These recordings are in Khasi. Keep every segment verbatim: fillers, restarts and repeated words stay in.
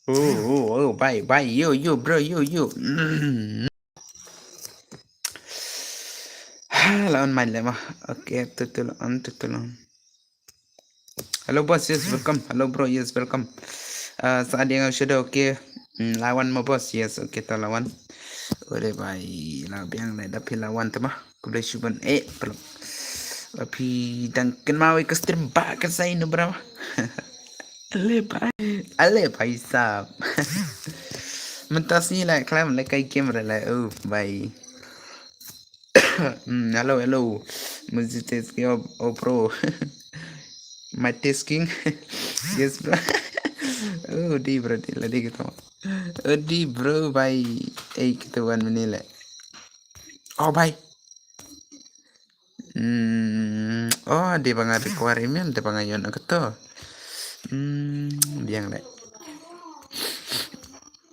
Oh, oh, oh, bye, bye, yo, yo, bro, yo, yo. Mm. Ha, la on mic le mo. Okay, tu tu la on, tu tu la on. Hello boss, yes, welcome. Hello bro, yes, welcome. Uh, sa dia ngau shadow, okay. Mm, lawan mo boss, yes, okay, to lawan. Ore bhai, la biang le da phi lawan te mo. Khublei shibun. Eh, peluk. Ba phi dang kynmaw ïa ka stream ba kan sa ïa no bra mo. Ale bhai. Ale bhai sab. Mynta sngi la khlem lehkai game re la. Oh bhai. Mm, hello, hello. Multitasking, oh, oh bro. My tasking. Yes bro. Oh di bro, di la di kita. Oh di bro bhai. Eh, kita wan mini le. Oh bhai. Hmm, oh, di ba nga require email, di ba nga ïoh na kato. Hmm, biang le.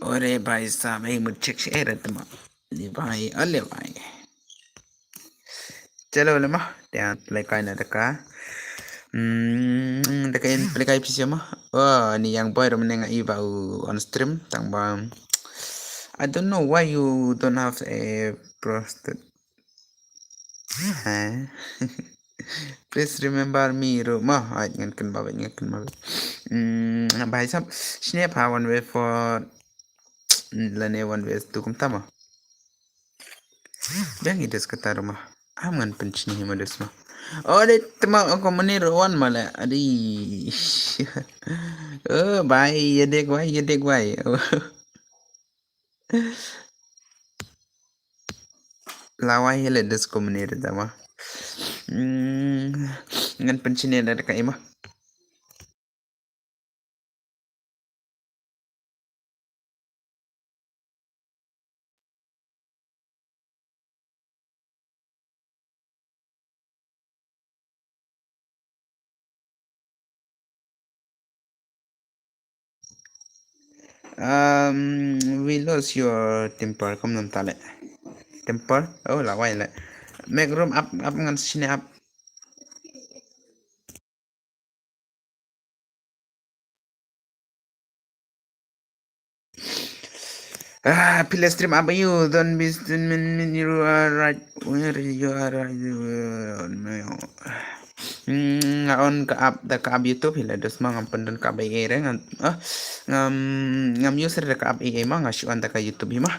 Ore bhai sab, eh, mut check shi eh, rat ma. Di bhai, ale bhai. Chalo le mo, te pynlehkai na da ka. Hmm, da ka in pynlehkai pisa mo. Oh, ni yang boy rum ne nga i ba u on stream, tang ba. I don't know why you don't have a prostate. Heh. Please remember me, ro. Ma, ai, ngan kynmaw, ngan kynmaw. Hmm, bhai sab, shine pha one way for lane one way two kumta mo. Biang i dus kata ro mo. Am ngan pynshine hi mo dus mo. Oh, de tma ko mane ro wan mo le. Adi. Oh, bhai, ye dek bhai, ye dek bhai. Oh. Lawai hi le dus ko mane re da mo. Hmm, ngan pynshine da ka i mo. Um, we lost your temper. Kom nam tale. Temper. Oh, lawai le. Make room up, up ngan sini up. Ah, phi la stream up you, don't be streaming, you are right where you are right. Hmm, nga on ka app, da ka app YouTube hi la, dus ma ngam pyndonkam ka app A I re, ngam, ah, ngam, ngam use re da ka app A I ma, nga shu on da ka YouTube hi ma.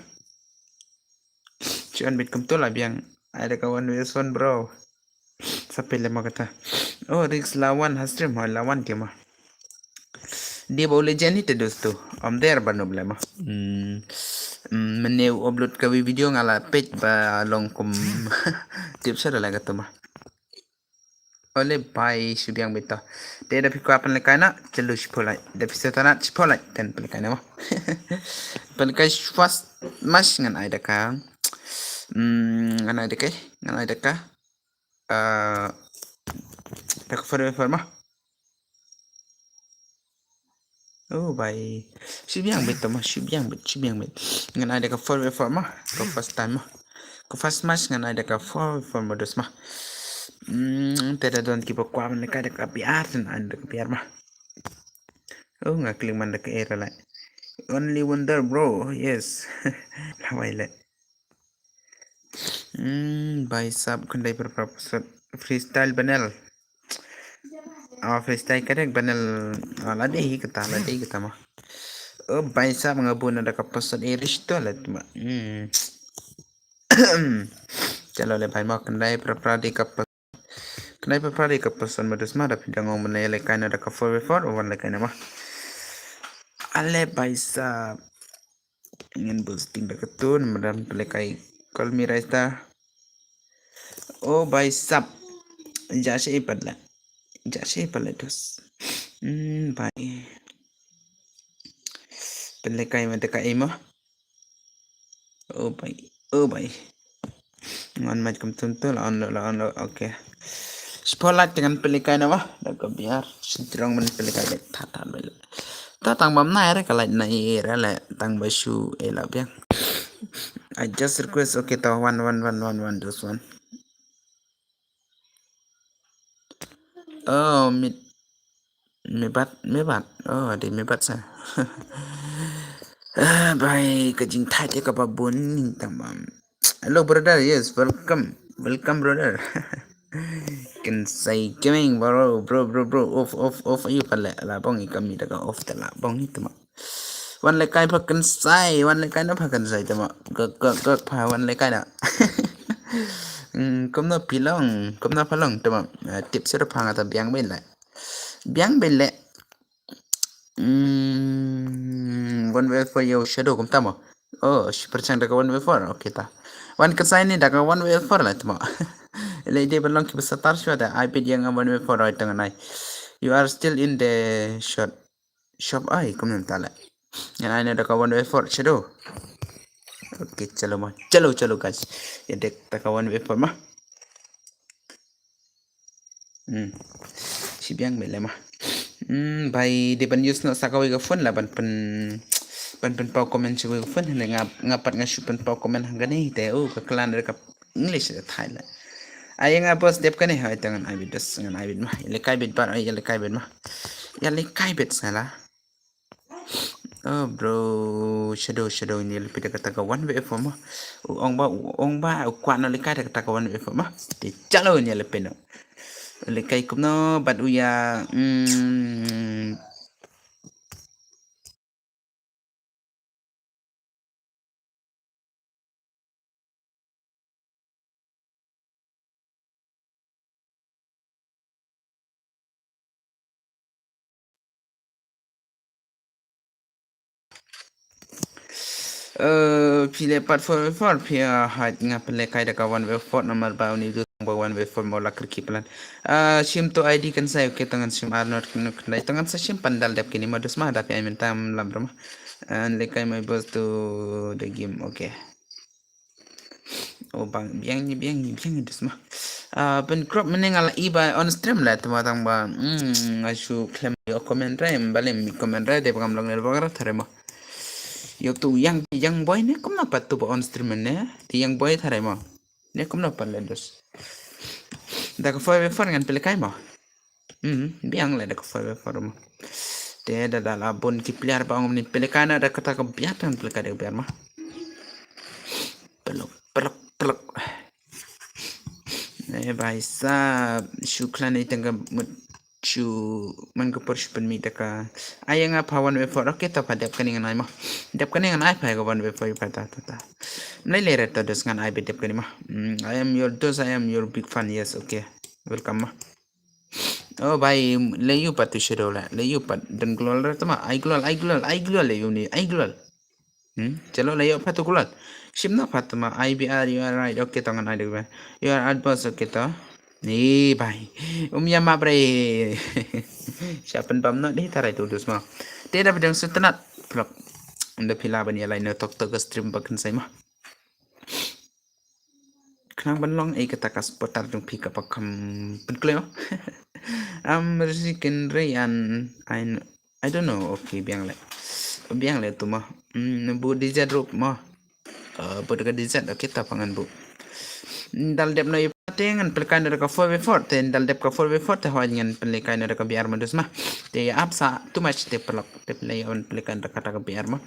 Shu on bit kumto la biang. Ai da ka one versus one bro. Sa phi le ma kata. Oh, Rix lawan ha stream, ha lawan ki ma. Dia ba u legend hi te dosto. Am der ba no blema. Hmm. Hmm, mane u upload ka wi video nga la peit ba long kum tip sa da la kata ma. Ole bhai, shu biang beit to. Te da phi kwah pynlehkai na, chalo shipholai. Da phi sa tanat shipholai, ten pynlehkai na mo. Pynlehkai fast mas ngan ai da ka. Hmm, ngan ai da ka, ngan ai da ka. Ah, da ka forever ma. Oh bhai. Shu biang beit to ma, shu biang beit, shu biang beit. Ngan ai da ka four by four ma. Ka first time ma. Ka first match ngan ai da ka four by four modus ma. Hmm, te da don ki ba kwah ban lehkai da ka B R, te ngan ai da ka B R ma. Oh, nga klik man da ka era lai. Only wonder bro, yes. Lawai le. Hmm, bhai sab khyndai pyrpra pusat freestyle banel. Oh, freestyle ka dek banel. Oh, lade hi kata, lade hi kata ma. Oh, bhai sab nga bun da ka pusat irish to let ma. Hmm. Chalo le bhai ma khyndai pyrpra di ka pusat. Khyndai pyrpra di ka pusat modus ma da phi dang ong ban lehkai na da ka four by four, wan lehkai na ma. Ale bhai sab. Ngin boosting da ka tun, madam pynlehkai Call Me Raista. Oh, bhai sab. Ja shi pat la. Ja shi pat la dos. Hmm, bhai. Pynlehkai ma da ka imo. Oh, bhai. Oh, bhai. Ngan maj kum tum tu, la on lo, la on lo. Okay. Shipholai te ngan pynlehkai na ma. Da ka B R. Shu tyrong ban pynlehkai le. Tha, tha, bhai. Ta tang bam na era ka light na era le. Tang ba shu e la biang. I just request, okay, to one, one, one, one, one, just one. Oh, mid. Mebat, Mebat. Oh, dei Mebat sa. Ah, bai, ka jingthait ïa kaba bun tang bam. Hello, brother. Yes, welcome. Welcome, brother. Kynsai Gaming, bro, bro, bro, bro. Off, off, off, ayu pale. La bong i kami da ka off ta la bong i tama. Wan lehkai pha Kynsai, wan lehkai na pha Kynsai tama. Gak, gak, gak pha wan lehkai na. Hmm, kumno phi long, kumno pha long tama. Ah, tip sir pha nga ta biang bele. Biang bele. Hmm, one way for your shadow kumta mo. Oh, shi perchang da ka one way for. Okay ta. Wan Kynsai ni da ka one way for la tama. Ile dei ban long ki ba satar shwa da. Ai bit ïa nga one way for, ai tang nai. You are still in the shot. Shop ai kumne ta la. Ngan ai na da ka one way for shadow. Okay, chalo ma. Chalo, chalo guys. Ïa dek da ka one way for ma. Hmm. Shi biang bele ma. Hmm, bai dei ban use noh sa kawei ka phone la ban pyn, ban pynpaw comment sha kawei ka phone. Hynrei nga, nga pat nga shu pynpaw comment hangne te. Oh, ka klan da ka English da Thai la. Ai nga boss dep kane, hai ta ngan ai bit dos, ngan ai bit ma. Ïa lehkai bit bar, ai ïa lehkai bit ma. Ïa lehkai bit sa la. Oh bro, shadow, shadow, ni lehpi da kata ka one way for ma. U ong ba, u ong ba u kwah na lehkai da kata ka one way for ma. Te chalo ni lehpi no. Lehkai kumno bad u ïa, mm, Eh, phi leh pat four by four, phi, ah, haj nga pynlehkai da ka one by four namar ba uni du tang ba one by four mo la kyrki plan. Ah, shim to I D kan sai, okay, tangan shim ar not khyndai tangan sa shim pandal dep kini ma dus ma da phi ai mynta lam rama. Ah, lehkai my boss to the game, okay. Oh, bang, biang ni, biang ni, biang ni dus ma. Ah, pyn crop mene nga la i ba on stream la tama tang ba. Hmm, nga shu khlem yo comment re, em, balem mi comment re, de ba ngam long ne ba ngar thare ma. Yo tu yang, yang boy ne kumno pat tu ba on stream ne. Ti yang boy thare ma. Ne kumno pat le dus. Da ka four by four ngan pynlehkai ma. Hmm, biang le da ka four by four ma. Te da da la bun ki player ba ong ni pynlehkai na da kata ka biar tan pynlehkai da ka biar ma. Pelok, pelok, pelok. Eh, bhai sahab, shu khlane tang ka mut shu man ka por shu pynmih da ka. Ai nga pha one by four, okay, ta pha dep kane ngan ai ma. Dep kane ngan ai pha ka one by four pha ta, ta, ta. Mlai le re ta dos ngan ai be dep kane ma. Mm, I am your dos, I am your big fan, yes, okay. Welcome ma. Oh, bhai, le yu pat tu shadow la, le yu pat. Dan glol re tama, ai glol, ai glol, ai glol le yu ni, ai glol. Hmm? Chalo la yo pha tu glol. Shim na pha tama, I B R, you are right. Okay, tangan ai dek ba. You are right, boss, okay to. Ni bhai. Um ya ma bre. Sha pynbam no dei tarai tu dus ma. Te da bidang setenat. Plok. Unda phi la ban ya lai no tok tok stream ba kan sai ma. Khnang ban long ei kata ka supporter jong phi kaba kham pynkloi. Am risi kin rei an, I, I don't know. Okay, biang le. Biang le tu ma. Hmm, bu D Z rup ma. Uh, bu da ka D Z, okay, ta pangan bu. Dal dep no i pate ngan pynlehkai na da ka four by four, te dal dep ka four by four te hoi ngan pynlehkai na da ka B R ma dus ma. Te ap sa too much te pelok, te pynlehkai na da ka B R ma.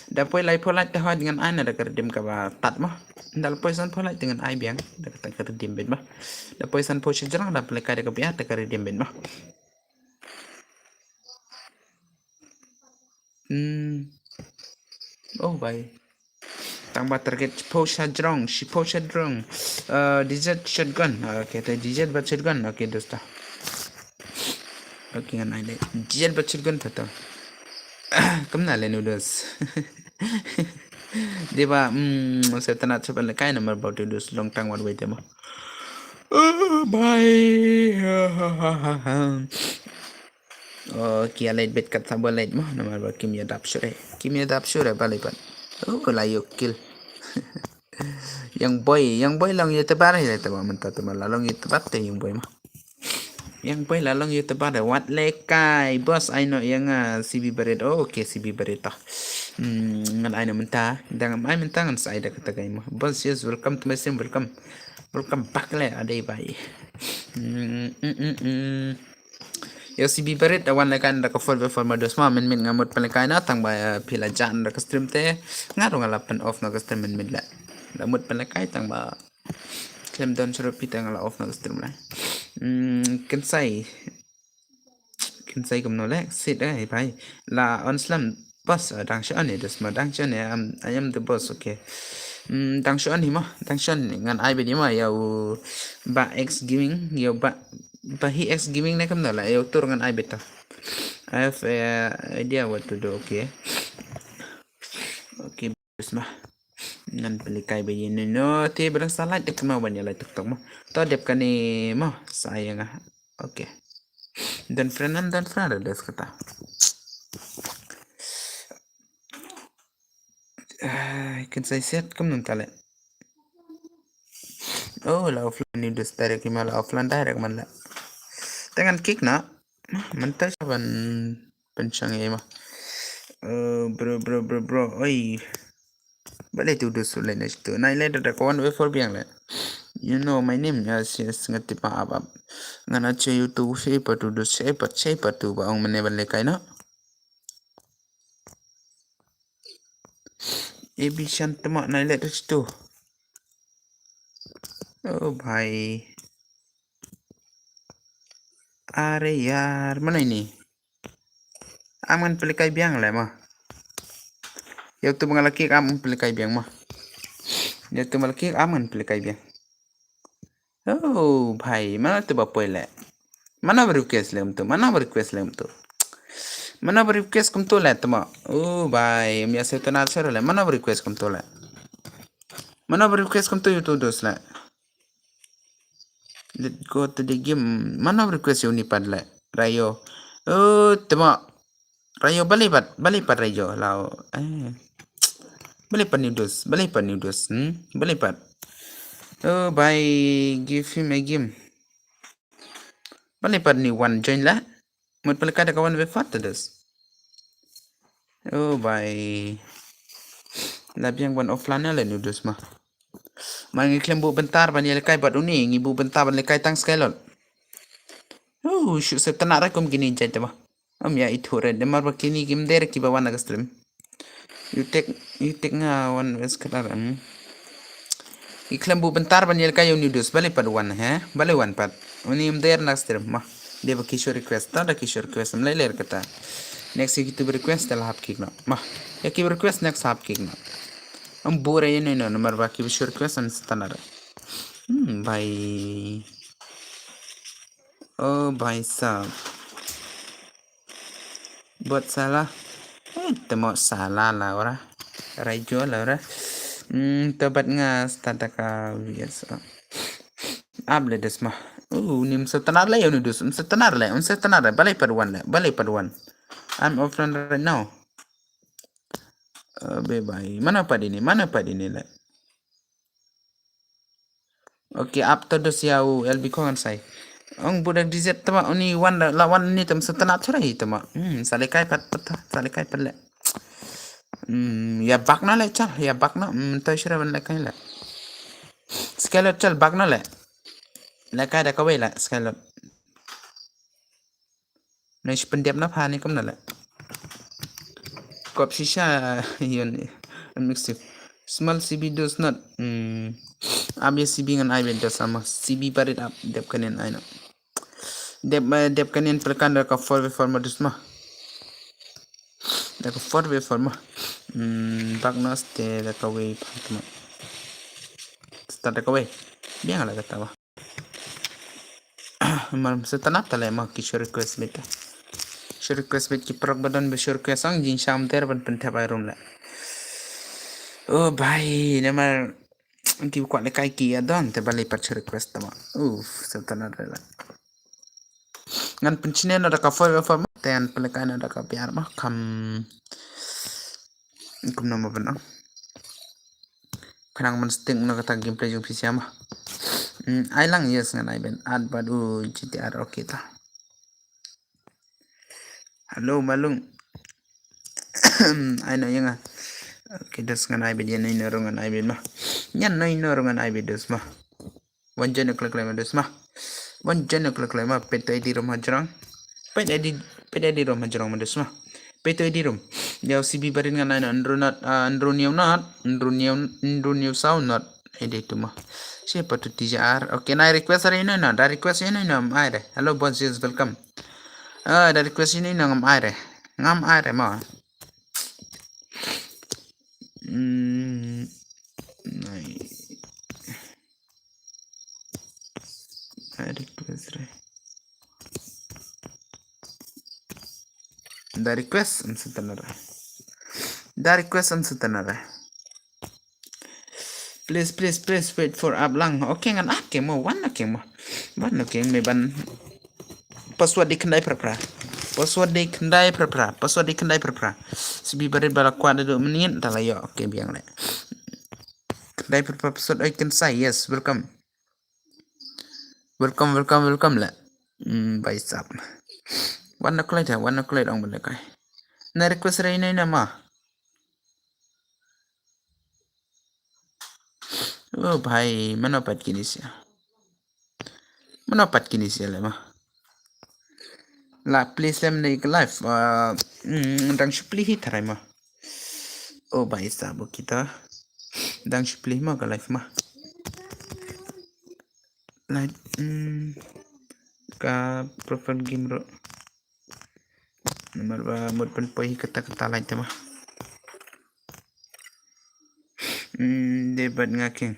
Da poi lai pho lai te hoi ngan ai na da ka redeem kaba tat ma. Dal poi san pho lai te ngan ai biang da ka redeem bit ma. Da poi san pho shijrang da pynlehkai da ka B R da ka redeem bit ma. Hmm. Oh, bhai. Tang ba target pho shijrang, shi pho shijrang. Uh, D Z shotgun. Okay, te D Z ba shotgun. Okay, dosta. Okay, ngan ai le. D Z ba shotgun pha to. Kam na le noodles. Dei ba, mm, sa tanat sa ban le kai namar ba tu dus long tang wat wei te mo. Oh, bhai. Oh, ki a late bet kat sa ba late mo, namar ba kim ya dap sure. Kim ya dap sure ba late ban. Oh, la yo kill. Yang boy, yang boy long yo tebar hi te ba mynta te ma la long yo tebar te yang boy ma. Yang boy la long yo tebar de wat le kai. Boss ai no yang, ah, C B Barret. Oh, okay, C B Barret ta. Hmm, ngan ai no mynta. Dang ai mynta ngan sa ai da kata kai ma. Boss, yes, welcome to my stream, welcome. Welcome back le adai bai. Hmm, mm, mm, mm. Yo, C B Barit da wan lehkai na da ka four by four ma dos ma, mynmiet nga mut pynlehkai na tang ba, eh, phi la jah na da ka stream te. Nga ruh nga la pyn off na ka stream mynmiet leh. La mut pynlehkai tang ba khlem don shuh ruh phi te nga la off na ka stream leh. Hmm, kynsai. Kynsai kumno leh, sit eh, bhai. La on slem, boss, eh, dang shu on hi, dos ma, dang shu on hi, I'm, I am the boss, okay. Hmm, dang shu on hi ma, dang shu on hi, ngan ai beit hi ma, ïa u Bah X Gaming, ïa u Bah, Bah Hi X Gaming ne kumno leh, ïa u tur ngan ai beit to. I have a idea what to do, okay. Okay, dos ma. Ngan pynlehkai beit ïa no, no, te ba dang sa lait te kumno ban ïa lait tok tok ma. To dep kane ma, sa ïa nga. Okay. Don friend, am don friend, dos kata. Ai, kynsai set kumno ta leh. Oh, la offline ni dus direct ma, la offline direct man leh. Te ngan kick na. Man ta sa ban pynshang ïa ma. Oh, bro, bro, bro, bro. Oi. Balei tu dus leh next tu. Nai leh da ka one way four biang leh. You know my name, yes, yes, nga tip ma ap ap. Ngan ache YouTube shape tu dus shape, shape tu ba ong mane ban lehkai na. Ebi shan tma nai leh tu. Oh bhai. Are yaar, mano ini? Am ngan pynlehkai biang leh ma. Ïa utu ba nga la kick am ngan pynlehkai biang ma. Ïa utu ba la kick am ngan pynlehkai biang. Oh bhai, mano tu ba poi leh? Mano ba request leh kumtu? Mano ba request leh kumtu? Mano ba request kumtu leh tma? Oh bhai, ym ïa sngewtynnat shuh leh. Mano ba request kumtu leh? Mano ba request kumtu ïa utu dos leh? Let's go to the game. Mano ba request ïa uni pat leh? Rayo. Oh, tma. Rayo balei pat, balei pat Rayo. Lao. Eh. Balei pat ni u dos, balei pat ni u dos. Hmm? Balei pat. Oh, bhai, give him a game. Balei pat ni one join leh? Mut pynlehkai da ka one way four te dos. Oh bhai. La biang ban offline leh ni u dos ma. Ma ngi khlem buh bynta ban ïa lehkai bad uni, ngi buh bynta ban lehkai tang Skylord. Oh, shu sngewtynnat ra kum kine jait te ba. Ym ïa ithuh re, namar ba kine kim dei re kiba wan na ka stream. You take, you take nga one wes kadar, hmm. Ngi khlem buh bynta ban ïa lehkai ïa uni u dos, balei pat wan, he? Balei wan pat? Uni ym dei re na ka stream, ma. Dei ba ki shu request, ta da ki shu request, ym lei lei re kata. Next ïa kitu ba request, te la hap kick noh. Ma, ïa ki ba request next hap kick noh. Ym buh re ïa uni noh, namar ba ki ba shu request, ym sngewtynnat re. Hmm, bhai. Oh, bhai sahab. Bot salah. Eh, temo salah la ora. Rayo la ora. Hmm, to bad nga start da ka V S. Ap leh dos ma. Uh, ni ym sngewtynnat leh ïa uni dos. Ym sngewtynnat leh, ym sngewtynnat leh. Balei pat wan leh, balei pat wan. I'm offline right now. Uh, bye bye. Mano pat ini, mano pat ini leh. Okay, ap to dos ïa u L B Khong kan sai. Ong budak D Z tama uni wan da, la wan ni tam sngewtynnat shuh hi tama. Hmm, sa lehkai pat pat, sa lehkai pat leh. Hmm, ïa bak noh leh chal, ïa bak noh. Hmm, to shuh ban lehkai leh. Skylord chal bak noh leh. Lehkai da kawei leh Skylord. Nai shi pyndep na pha ni kumno leh. Kop shisha yun mix tip. Small C B does not. Hmm. Ab ïa C B ngan ai beit dos ama. C B barit ab dep kanen ai na. Dep, eh, dep kanen pelkan da ka four by four ma dus ma. Da ka four by four ma. Hmm, bak na ste da kawei pha ma. Sta da kawei. Biang la kata ba. Mar sngewtynnat ta leh ma ki shu request beit. Shu request beit ki paralok ba don ba shu request ang jingsham ter ban pynthep ai rum leh. Oh bhai, namar ki kwah lehkai ki ïa don te balei pat shu request tama. Uf, sngewtynnat re leh. Ngan pynshine na da ka four by four ma te ngan pynlehkai na da ka biar ma kham. Kumno ma ban ong. Khnang ban sting na kata gameplay jong phi sha ma. Hmm, ai lang yes ngan ai ben. Ad bad u G T R okay ta. Hello Malung. Ai no ïa nga. Okay, dos ngan ai ben ïa no ïa no rung ngan ai ben ma. Ïa no ïa no rung ngan ai ben dos ma. Wan join na klek klek ma dos ma. Wan join na klek klek ma pet ai di rum hajrang. Peit edi, peit edi rum, hajrong ma dus ma. Peit to edi rum. Yow C B barit ngan ai na, ynru not, ah, ynru hynñiew not, ynru hynñiew, ynru hynñiew saw not. Edi tu ma. Shi pa tu T J R. Okay, na request re ino ino, da request ino ino, ngam ai re. Hello, boss, yes, welcome. Ah, da request ino ino, ngam ai re. Ngam ai re ma. Hmm. Nai. Da request re. Da request, am sutana re. Da request, am sutana re. Please, please, please wait for app lang. Okay, ngan app keng mo, wan na keng mo. Wan na keng me ban. Password di khyndai phra phra. Password di khyndai phra phra. Password di khyndai phra phra. C B barit ba la kwah da duh mynnin ta la ïoh. Okay, biang le. Khyndai phra phra password, oi Kynsai. Yes, welcome. Welcome, welcome, welcome le. Hmm, bhai sahab. Wan na kloi da, wan na kloi dong ba le kai. Na request re ino ino ma. Oh bhai, mano pat kine sia. Mano pat kine sia le ma. La please lem ne ka live. Ah, mm, dang shu plie hi tharai ma. Oh bhai sahab kita. Dang shu plie ma ka live ma. Like, mm, ka profile game ro. Namar ba mut pynpoi hi kata kata lai te ma. Hmm, dei bad nga keng.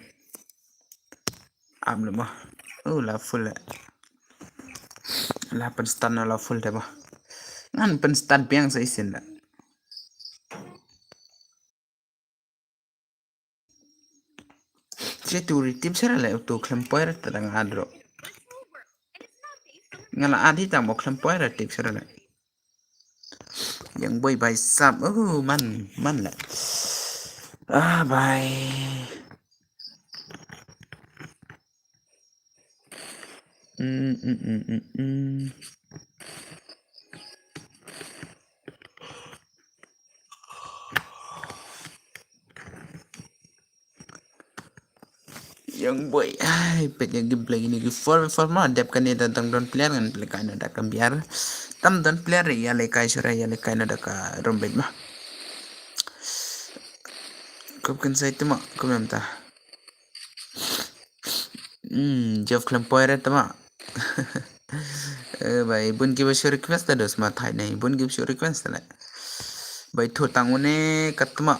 Am le ma. Oh, la full le. La pynstad na la full te ma. Ngan pynstad biang sa isin le. Che tu ri tip sera le tu khlem poi ra ta dang adro. Nga la adi tang mo khlem poi ra tip sera le. Yang boi bhai sahab. Oh, man, man le. Ah, bhai. Mm, mm, mm, mm, mm. Young boy, ai, peit ïa ki gameplay kine ki four v four ma, dep kane da tang don player ngan pynlehkai noh da ka biar. Tam don player ïa lehkai shuh re, ïa lehkai noh da ka rombeit ma. Kop kan sai tu ma, kum em ta. Hmm, Jeff khlem poi re ta ma. Eh, bhai, bun ki ba shu request ta dos ma thai nei, bun ki ba shu request ta le. Bhai, thu tang une kat ma.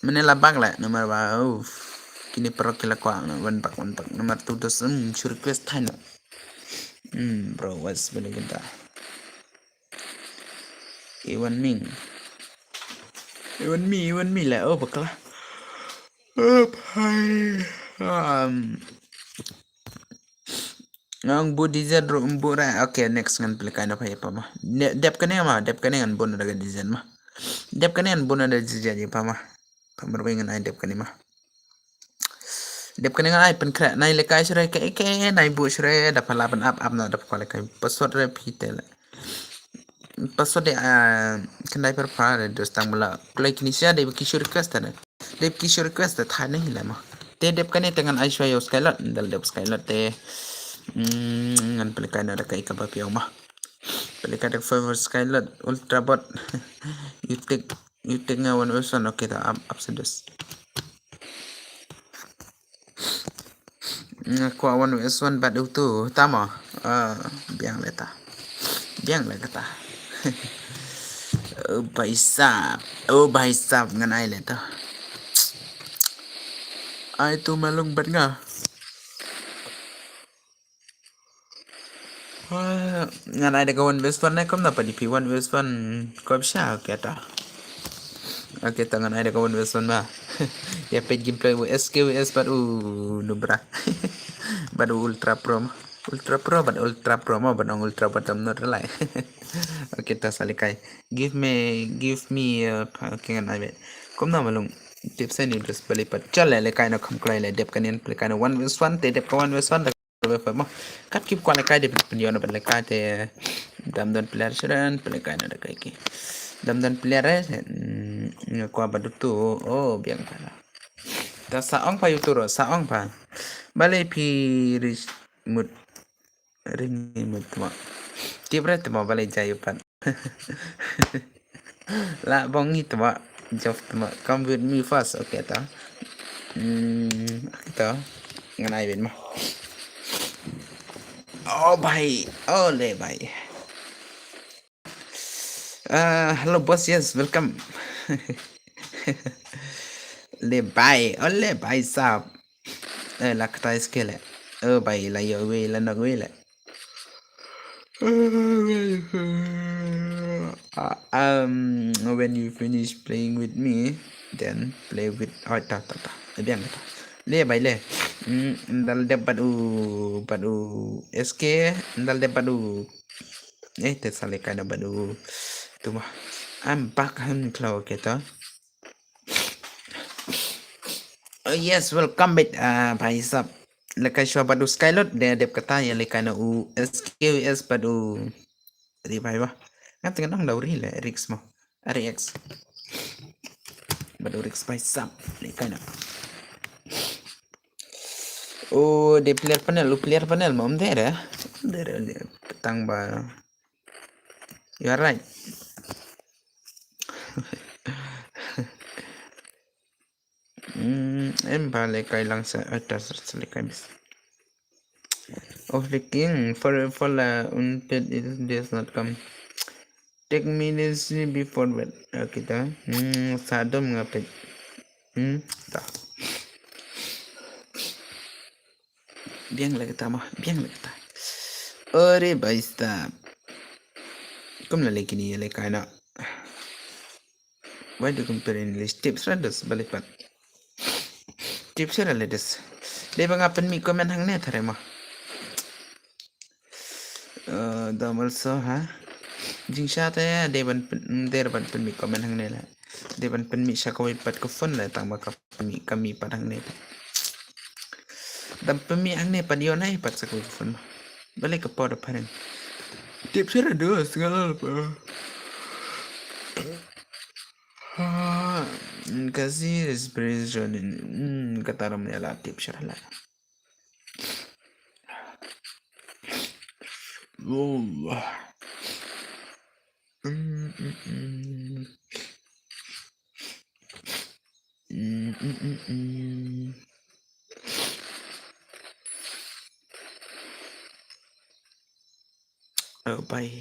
Mane la bak le, namar ba, uff, kine paralok ki la kwah, na, wan bak, wan bak, namar tu dos, hmm, shu request thai no. Hmm, bro, was bane kita. Iwan Ming. Iwan Mi, Iwan Mi le, oh, bakla. Oh, bhai. Um, Ngan bud design ruh bud ra. Okay, next ngan pynlehkai noh pha ïa pha ma. Ne-, dep kane ma, dep kane ngan bud noh da ka design ma. Dep kane ngan bud noh da design ïa pha ma. Pha marwei ngan ai dep kane ma. Dep kane ngan ai pynkhreh, nai lehkai shuh re, ke, ke, nai bud shuh re, da pha lah ban ap, ap noh, da pha lehkai. Password re phi te le. Password de, ah, khyndai pyrpra de, dos tang ba la kloi kine sha de, ki shu request ta ne. De ki shu request ta thai ne hi la ma. Te dep kane te ngan ai shuwa ïa u Skylord, dal dep Skylord te. Mm, ngan pynlehkai noh da kaei kaba phi ong ma. Pynlehkai da ka five Skylord, Ultra Bot. You take, you take nga one version, okay ta, ap, ap sa dos. Nga kwah one versus one bad utu. Ta ma. Ah, biang le ta. Biang le kata. Oh, bhai sahab. Oh, bhai sahab, ngan ai le ta. Ai tu malung bad nga. Ah, ngan ai da ka one versus one ne, kumno pat ïa phi one versus one, ko bsa, okay ta. Okay ta, ngan ai da ka one versus one ma. Ïa peit gameplay u S K W S bad u Nubra. Bad u Ultra Pro ma. Ultra Pro bad Ultra Pro ma, bad ong Ultra bad tam not relai. Okay ta, sa lehkai. Give me, give me, uh, okay ngan ai beit. Kumno malung. Tip sa ni dus bali pat. Chal le, lehkai noh kham kloi le, dep kane pynlehkai noh one versus one te, dep ka one versus one. Kat ki kwah lehkai de pynïoh noh ban lehkai te. Dam don player shuh re, pynlehkai noh da kaei ki. Dam don player re, mm, nga kwah bad utu, oh, biang pha la. Ta sa ong pha utu ro, sa ong pha. Balei phi ri mut, ri mut ma. Tip re tama balei jai u pat. La bong ngi tama. Job tama. Come with me first. Okay ta. Hmm, kita. Ngan ai ben ma. Oh bhai. Oh le bhai. Uh, hello boss, yes, welcome. Le bhai, oh le bhai sahab. Eh, la kata iske le. Oh bhai, la yo we, la nok we le. Uh, um, when you finish playing with me, then play with, oh, ta, ta, ta. Eh, biang ta. Le bhai le. Hmm, ndal dep bad u, bad u S K, ndal dep bad u. Eh, te sale kai na bad u. Tuma. I'm back home, Cloud, kita. Oh yes, welcome back, uh, bhai sahab. Lekai shwa bad u Skylord, de dep kata ya lekai na u S K U S bad u ri bhai wa. Ngat ngan ong da u ri le, Rix mo. R X. Bad u Rix bhai sahab, lekai na. Oh, de player panel, u player panel mo, um de re. Um de re, de tang ba. You are right. Hmm, em ba lekai lang sa atas lekai bis. Oh, the king, for, for la unpaid it does not come. Take me this before bed. Okay, ta. Hmm, sadom ngapit. Hmm, ta. Biang la kata ma, biang la kata. Ore bhai sahab. Kum la lekini ya lekai na. Why do you compare English? Tips ra dus balik pat. Tips ra le dus. Dei ba nga pynmih comment hangne thare ma. Uh, dom also ha. Jingshisha te dei ban pyn, dei ban pynmih comment hangne la. Dei ban pynmih sha kawei pat ka phone la tang ba ka pynmih ka mih pat hangne. Dam pynmih hangne pat ïoh nai pat sha kawei ka phone. Balei ka paw da phareng. Tips ra dus nga la pa. Ah, kasi respiration. Hmm, kata ram ya la tips ra la. Oh. Mm, mm, mm. Mm, mm, mm, mm. Oh, bye.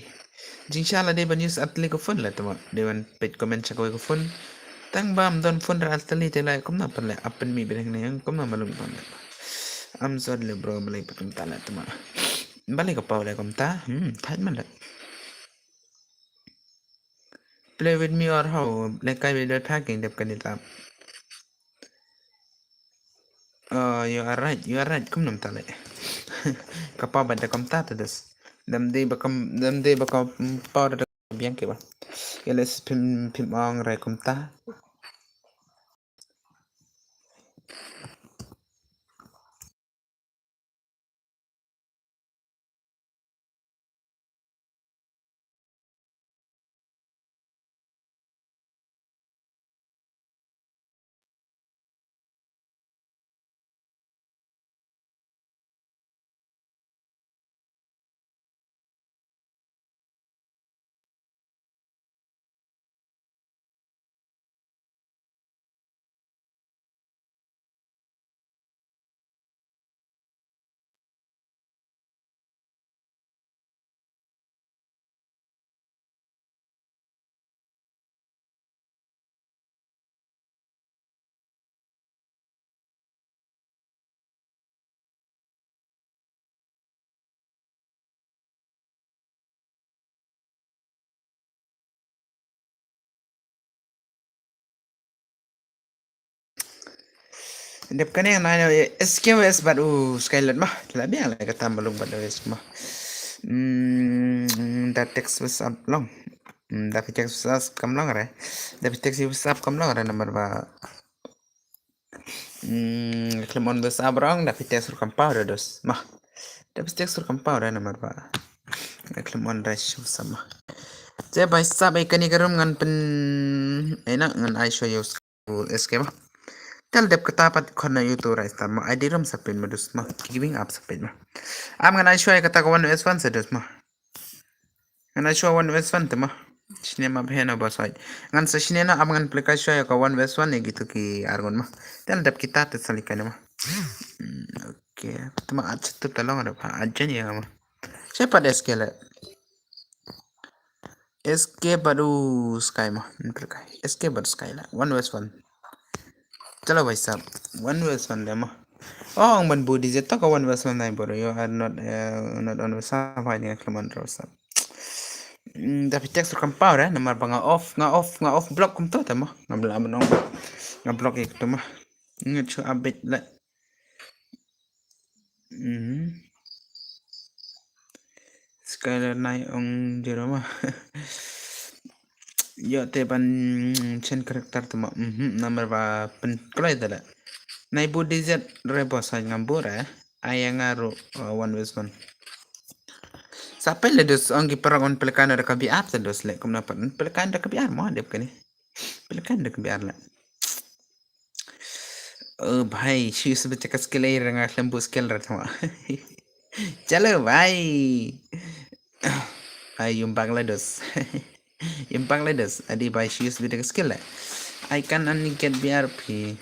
Jingshisha la dei ban use atle ka phone la tama. Dei ban peit comment sha kawei ka phone. Tang ba ym don phone ra atle te la kumna pan la apen mi bereng ne kumna malum pan la. I'm sorry le bro, balei pat kumta la tama. Balei ka paw la kumta. Hmm, thait man la. Play with me or how? Lekai video hacking dep kani tap. Oh, you are right, you are right. Kum nam tale. Ka paw ba da kumta ta das. Dam dei ba kam, dam dei ba kam paw da biang ke ba. Ya le phim, phim ong rai kumta. Dep kane ngan ai S K U S bad u Skylord ma. La biang la kata malung bad u S K ma. Hmm, da text WhatsApp long. Hmm, da phi text WhatsApp kam long re. Da phi text WhatsApp kam long re namar ba. Hmm, khlem on WhatsApp rong da phi text ruh kam paw re dos. Ma. Da phi text ruh kam paw re namar ba. Khlem on re shu sama. Te bhai sahab, eh, kane ka room ngan pyn, eh, na ngan ai shuwa ïa u S K ma. Te la dep kata pat khon na YouTube rai sahab ma, ai di room sa pyn ma dus ma, giving up sa pyn ma. Am ngan ai shuwa ïa kata ka one S one sa dus ma. Ngan ai shuwa one versus one te mo. Shane ma bha no ba sait. Ngan sa shane na, am ngan plie kai shuwa ïa ka one versus one ïa kito ki arngut mo. Te la dep kita te sa lehkai na mo. Hmm, okay. Te mo, acha tup ta long da pha. Ajan ïa mo. Shane pat S K le. S K bad u Sky mo. Ngan plie kai. S K bad u Sky le. One versus one. Chalo bhai sahab. One versus one le mo. Oh, ang ban budi je to ka one versus one nai bro. You are not, uh, not on versus one. Bhai, ni khlaman ro sahab. Hmm, da phi text kam pau re, namar ba nga off, nga off, nga off block kumto te mo. Nga bla ban ong. Nga block ïa kito mo. Nga chu update le. Mhm. Skylar nai ong zero mo. Ïoh te ban chen character te mo. Mhm, namar ba pynkloi te le. Nai bud D Z re boss, ha ngam bud re. Ai nga ruh, uh, one versus one. Sa pynleh dus ong ki paralok, ngan pynlehkai da ka B R te dus le, kumno pat ngan pynlehkai da ka B R mo, dep kane. Pynlehkai da ka B R le. Oh bhai, shu shu bacha ka skill ai, nga khlem bud skill re te mo. Chalo bhai. Ai, ym bang le dus. Ym bang le dus. Adi bhai, shu shu bacha ka skill le. I can only get B R P.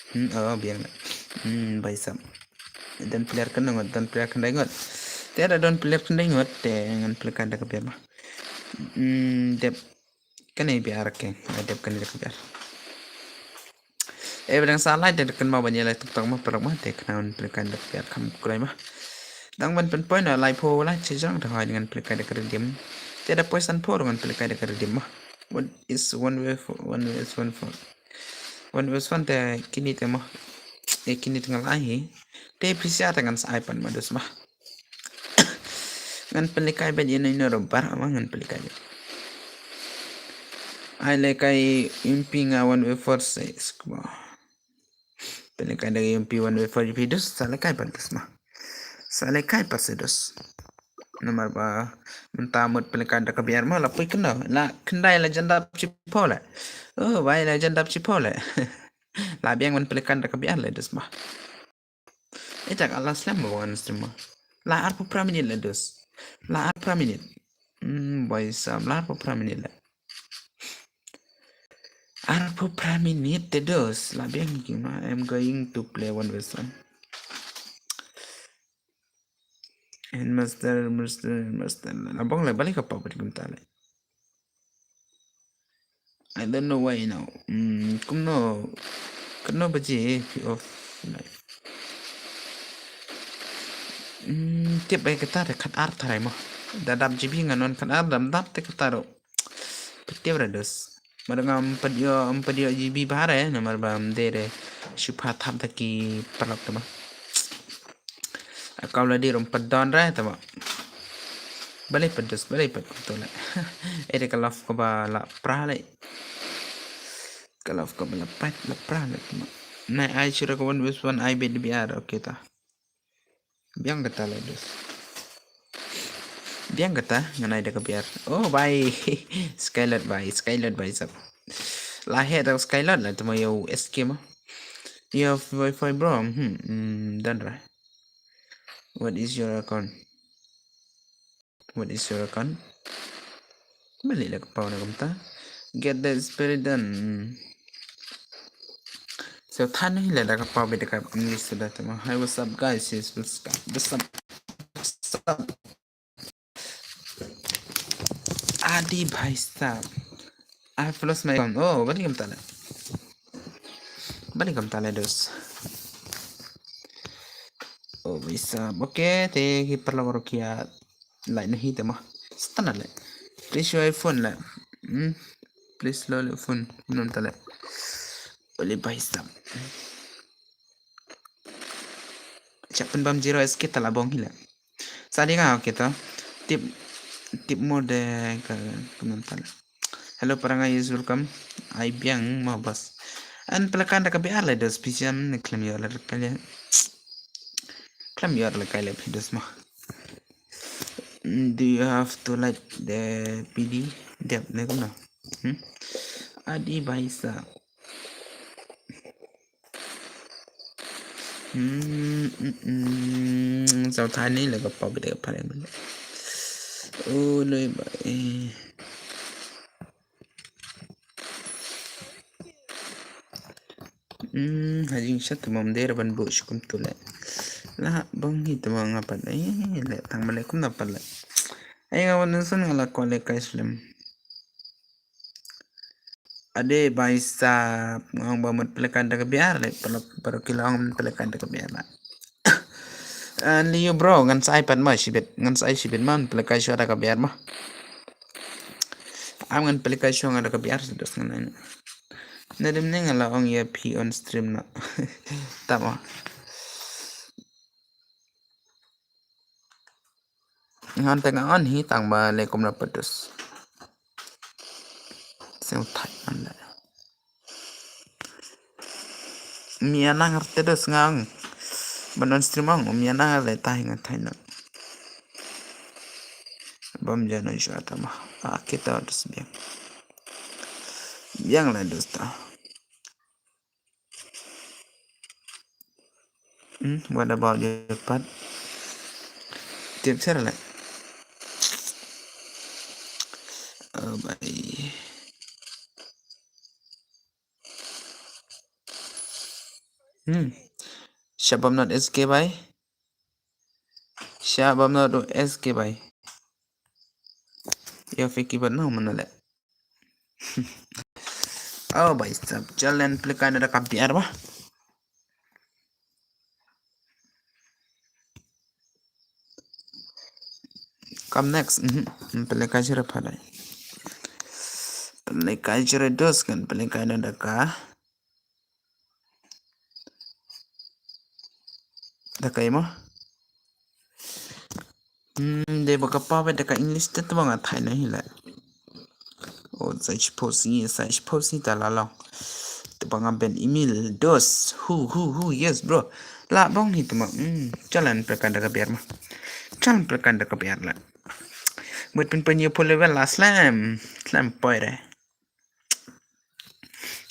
Hmm, oh, biang le. Hmm, bhai sahab. Don player khyndai ngut, don player khyndai ngut. Te da don player khyndai ngut, te ngan pynlehkai da ka B R mo. Hmm, dep kane B R ke, ai dep kane da ka B R. Eh, ba dang sa lai te kynmaw ban ïa lai tok tok mo, paralok mo, te kane ngan pynlehkai da ka B R kham kloi mo. Dang ban pynpoi na lai phew lai shi jrong te hoi ngan pynlehkai da ka redeem. Te da poi san phew ngan pynlehkai da ka redeem mo. What is one way for, one way is one for. One versus one te kine te mo. Eh, kine te nga la ai hi. Te pisa te ngan sa ai pat mo dus mo. Ngan pynlehkai bad ïa no ïa no ruh baroh mo, ngan pynlehkai bad. Ai lehkai impi nga one way four six mo. Pynlehkai da impi one way four impi dus, sa lehkai pat dus mo. Sa lehkai pat se dus. Namar ba mynta mut pynlehkai da ka B R mo, la poi kynda. La khyndai, la jan dap shiphew le. Oh bhai, la jan dap shiphew le. La biang ban pynlehkai da ka B R le dus mo. Ita ka la slem mo ngan stream mo. La arphew phra minit le dus. La arphew phra minit. Hmm, bhai sahab, la arphew phra minit le. Arphew phra minit te dus. La biang ki mo, I'm going to play one versus one. Headmaster, master, headmaster. La bong le, balei ka pop kumta le. I don't know why now. Hmm, kumno, kumno baje phi off le. Hmm, tip ai kata te khatar tharai mo. Da dap G B nga non khatar, dam dap te khatar. Pyntiap re dos. Mar ngam pat ïoh, ngam pat ïoh G B bha re, namar ba ym dei re shu pha thap da ki paralok te mo. Account la dei ruh ym pat don re te mo. Balei pat dos, balei pat kumto le. Ere ka love kaba la pra le. Ka love kaba la pait la pra le te mo. Nai ai shu re ka one versus one ai beit da B R, okay ta. Biang kata le dos. Biang kata ngan ai da ka B R. Oh bhai. Skylord bhai, Skylord bhai sab. La heh da Skylord la te mo ïa u S K mo. Ïa wifi bro. Hmm, hmm, done re. What is your account? What is your account? Balei la ka paw na kumta. Get the spirit done. Hmm. So than hi la da ka paw beit da ka English suda te mo. Hi, what's up guys? Yes, what's up? What's up? What's up? Adi bhai sab. I have lost my account. Oh, balei kumta le. Balei kumta le dos. Oh bhai sab. Okay, te ki paralok ruh ki ïa like na hi te mo. Stan le. Please your phone le. Hmm. Please lo le phone. Nom ta le. Ole bhai sab. Chap pynbam zero S K ta la bong hi le. Sa dei nga, okay to. Tip, tip mo de ka, ka nom ta le. Hello para nga, yes, welcome. Ai biang mo boss. An pynlehkai da ka B R le dos, phi shem ne khlem ïoh le ka le. Khlem ïoh le ka le phi dos mo. Mm, do you have to like the P D dep ne kumno? Hmm? Adi bhai sab. Hmm, mm, mm. Sa thani le ka paw beit da ka phareng beit. Oh, loi ba. Eh. Hmm, ha jingshisha te ma ym dei re ban buh sha kumtu leh. La bang hi te ma nga pat. Eh, leh tang ba leh kumno pat leh. Ai nga wan nang sun nga la kwah leh kai slem. Ade bhai sahab, nga ong ba mut pynlehkai da ka biar leh, para, para ki la ong pynlehkai da ka biar la. An liu bro, ngan sa ai pat ma shibit, ngan sa ai shibit ma pynlehkai shuwa da ka biar ma. Am ngan pynlehkai shuwa nga da ka biar sdang ngan ai. Na dem ne nga la ong ïa phi on stream na. Tama. Ngan tengah on hi tang ba leh kumno pat dus. Seng thai man leh. Mia nang arte dus ngang. Ban on stream ong, mia nang arte tai ngan tai nang. Bam jano jua tama. Ah, kita dus biang. Biang la dus ta. Hmm, what about your part? Tip share leh. Oh, bye. Hmm. Shabam not S K bhai. Shabam not S K bhai. Ïa fiki ban no mana leh. Oh, bhai sahab, challenge pynlehkai na da ka biar ba. Come next. Mhm. Pynlehkai jere padai. Pynlehkai jere dos kan pynlehkai na da ka. Da kai mo. Hmm, dei ba ka pa ba da ka English te ba nga thai na hi leh. Oh, sa shi posi, sa shi posi ta la long. Te ba nga ben email dos. Hu, hu, hu, yes, bro. La bong hi te ma. Hmm, challenge pynlehkai da ka biar ma. Challenge pynlehkai da ka biar la. Mut pynpynïa pule wel la slam. Slam poi re.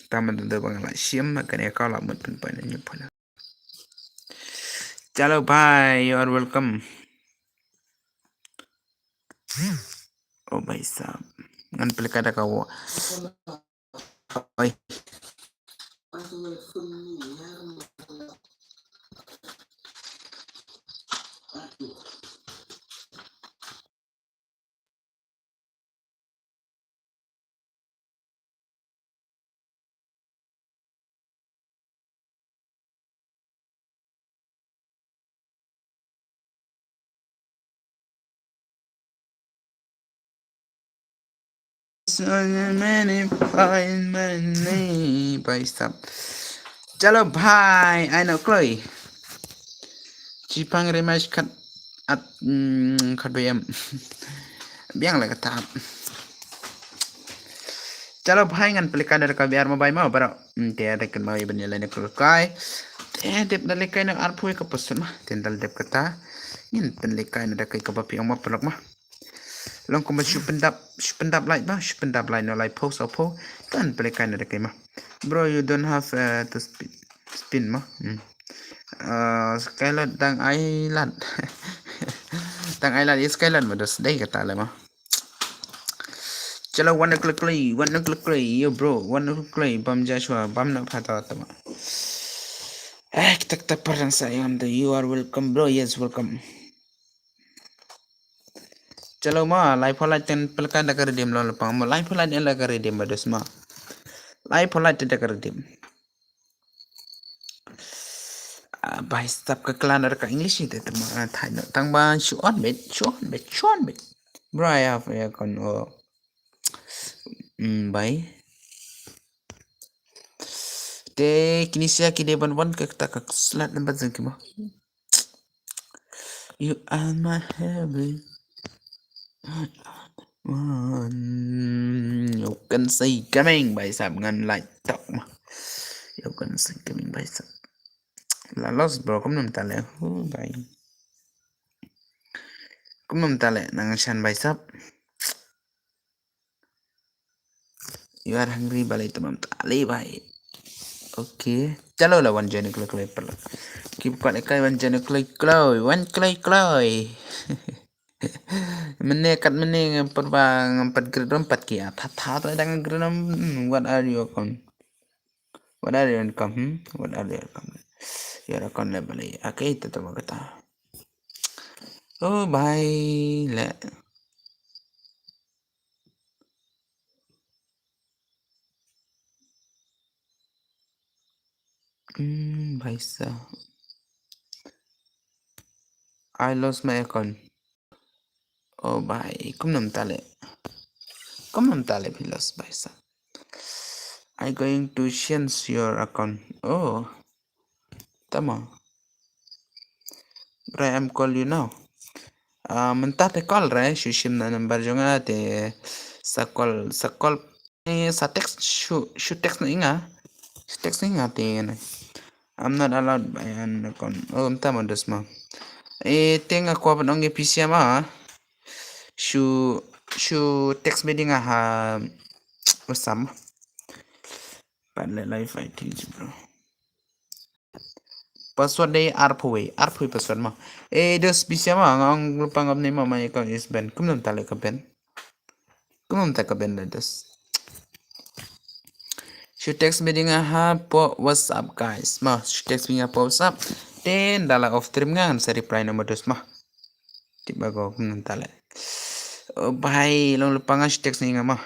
Tama da ba nga la shim ma kane ka la mut pynpynïa pule. Chalo bhai, you are welcome. Oh bhai sahab. Ngan pynlehkai da ka wa. Oi. So many find my name. Bhai sahab. Chalo bhai, ai no kloi. Chipang rematch kat at, mm, kat B M. Biang la ka tap. Chalo bhai ngan pynlehkai da ka biar ma bhai ma bro. Hmm, te da kan ma ban ïa lehkai. Te dep da lehkai na arphew ka percent ma. Te da dep kata. Ngin pynlehkai na da kai ka ba phi ong ma pynlok ma. Long kumba shu pyndap, shu pyndap light ba, shu pyndap light no light phew saw phew. Kan pynlehkai na da kai ma. Bro, you don't have, uh, to spin, spin ma. Hmm. Uh, Skylord dang ai lad. Dang ai lad ïa Skylord ma dos dei kata leh ma. Chalo one o'clock leh, one o'clock leh, yo bro, one o'clock leh, bam Joshua, bam na phata tama. Eh, kita kita parang sa yam da, you are welcome bro, yes welcome. Chalo ma, live pholat ten pelka da ka redeem lo lepang ma, live pholat en la ka redeem ba dos ma. Live pholat ten da ka redeem. Ah, bhai sap ka klan ar ka English ite te ma thai no. Tang ban shu on bet, shu on bet, shu on bet. Bro, I have aircon, oh. Mm, bhai. Te kini sia ki de ban wan ka ta ka slat lembat zeng ki ma. You are my heaven. One. You can say coming, bhai sap ngan like talk ma. You can say coming, bhai sap. La lost bro, kumno mynta leh. Hu bhai. Kumno mynta leh nang shan bhai sap. You are hungry, balei tamam tali bhai. Okay. Chalo la wan jane kloi kloi pala. Keep quiet kai wan jane kloi kloi, wan kloi kloi. Mynne kat mynne ngam pat ba ngam pat greet ruh pat ki. Ah, tha tha ta dang greet ruh. Hmm, what are you account? What are you income? Hmm? What are you income? Your account level. Okay, ta ta ba kata. Oh, bye. Le. Hmm, bhai sahab. I lost my account. Oh, bhai, kumno mynta le? Kumno mynta le phi lost, bhai sahab? I going to change your account. Oh, tama. Right, I'm call you now. Ah, mynta te call re, shu shim na number jong nga te sa call, sa call. Eh, sa text, shu, shu text na ïa nga. Shu text na ïa nga te ne. I'm not allowed by an account. Oh, mynta ma dus ma. Eh, te nga kwah ban ong ïa phi sha ma. Shu, shu text beit ïa nga ha WhatsApp. Pat le live I think bro. Password dei arphew wei, arphew wei password ma. Eh, dus phi sha ma, nga ong lypa ngam ne ma, my account is banned. Kumno mynta le ka ban? Kumno mynta ka ban le dus? Shu text beit ïa nga ha po WhatsApp guys. Ma, shu text beit ïa nga po WhatsApp. Te ynda la off stream nga ngan sa reply noh ma dus ma. Tip ba ko kumno mynta le. Oh bhai, long lypa nga shu text ïa nga ma.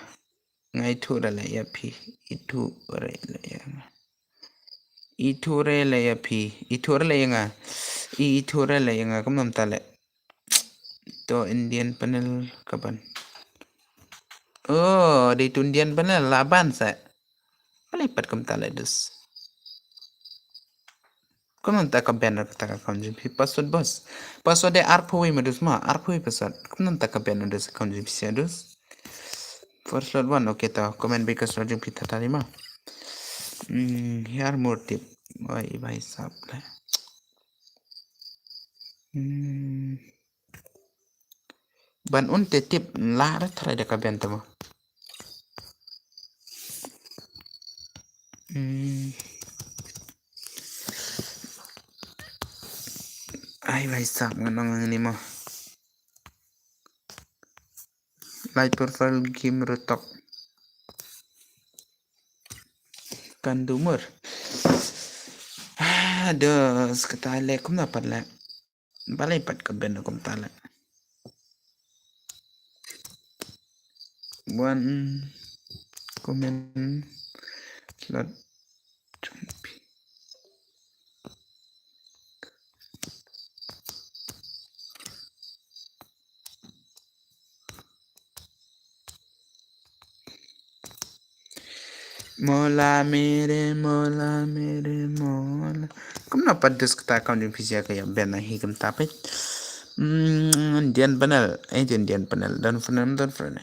Nga ithuh re leh ïa phi, ithuh re leh ïa nga. Ithuh re leh ïa phi, ithuh re leh ïa nga. I ithuh re leh ïa nga, kumno mynta le? To Indian panel ka ban. Oh, dei to Indian panel la ban sa. Balei pat kumta le dus? Kumno mynta ka ban re kata ka account jong phi? Password boss. Password dei arphew wei ma dus ma, arphew wei password. Kumno mynta ka ban re dus account jong phi sha dus? For slot one, okay to. Comment beit ka slot jong phi tata ma. Hmm, here more tip. Oi, bhai sahab le. Hmm. Ban un te tip la re tharai da ka ban tama. Hmm. Ai, bhai sahab, ngan ong ngan ïa ma. Live profile game ruh tok. Kan dumur. Ah, dus kata le kumno pat le. Balei pat ka ban kumta le. One comment slot. Mola mere, mola mere, mola. Kumno pat dus kata account jong phi sha ka ïa ban na hi kumta peit. Hmm, Indian panel, eh, Indian panel, don't friend, don't friend.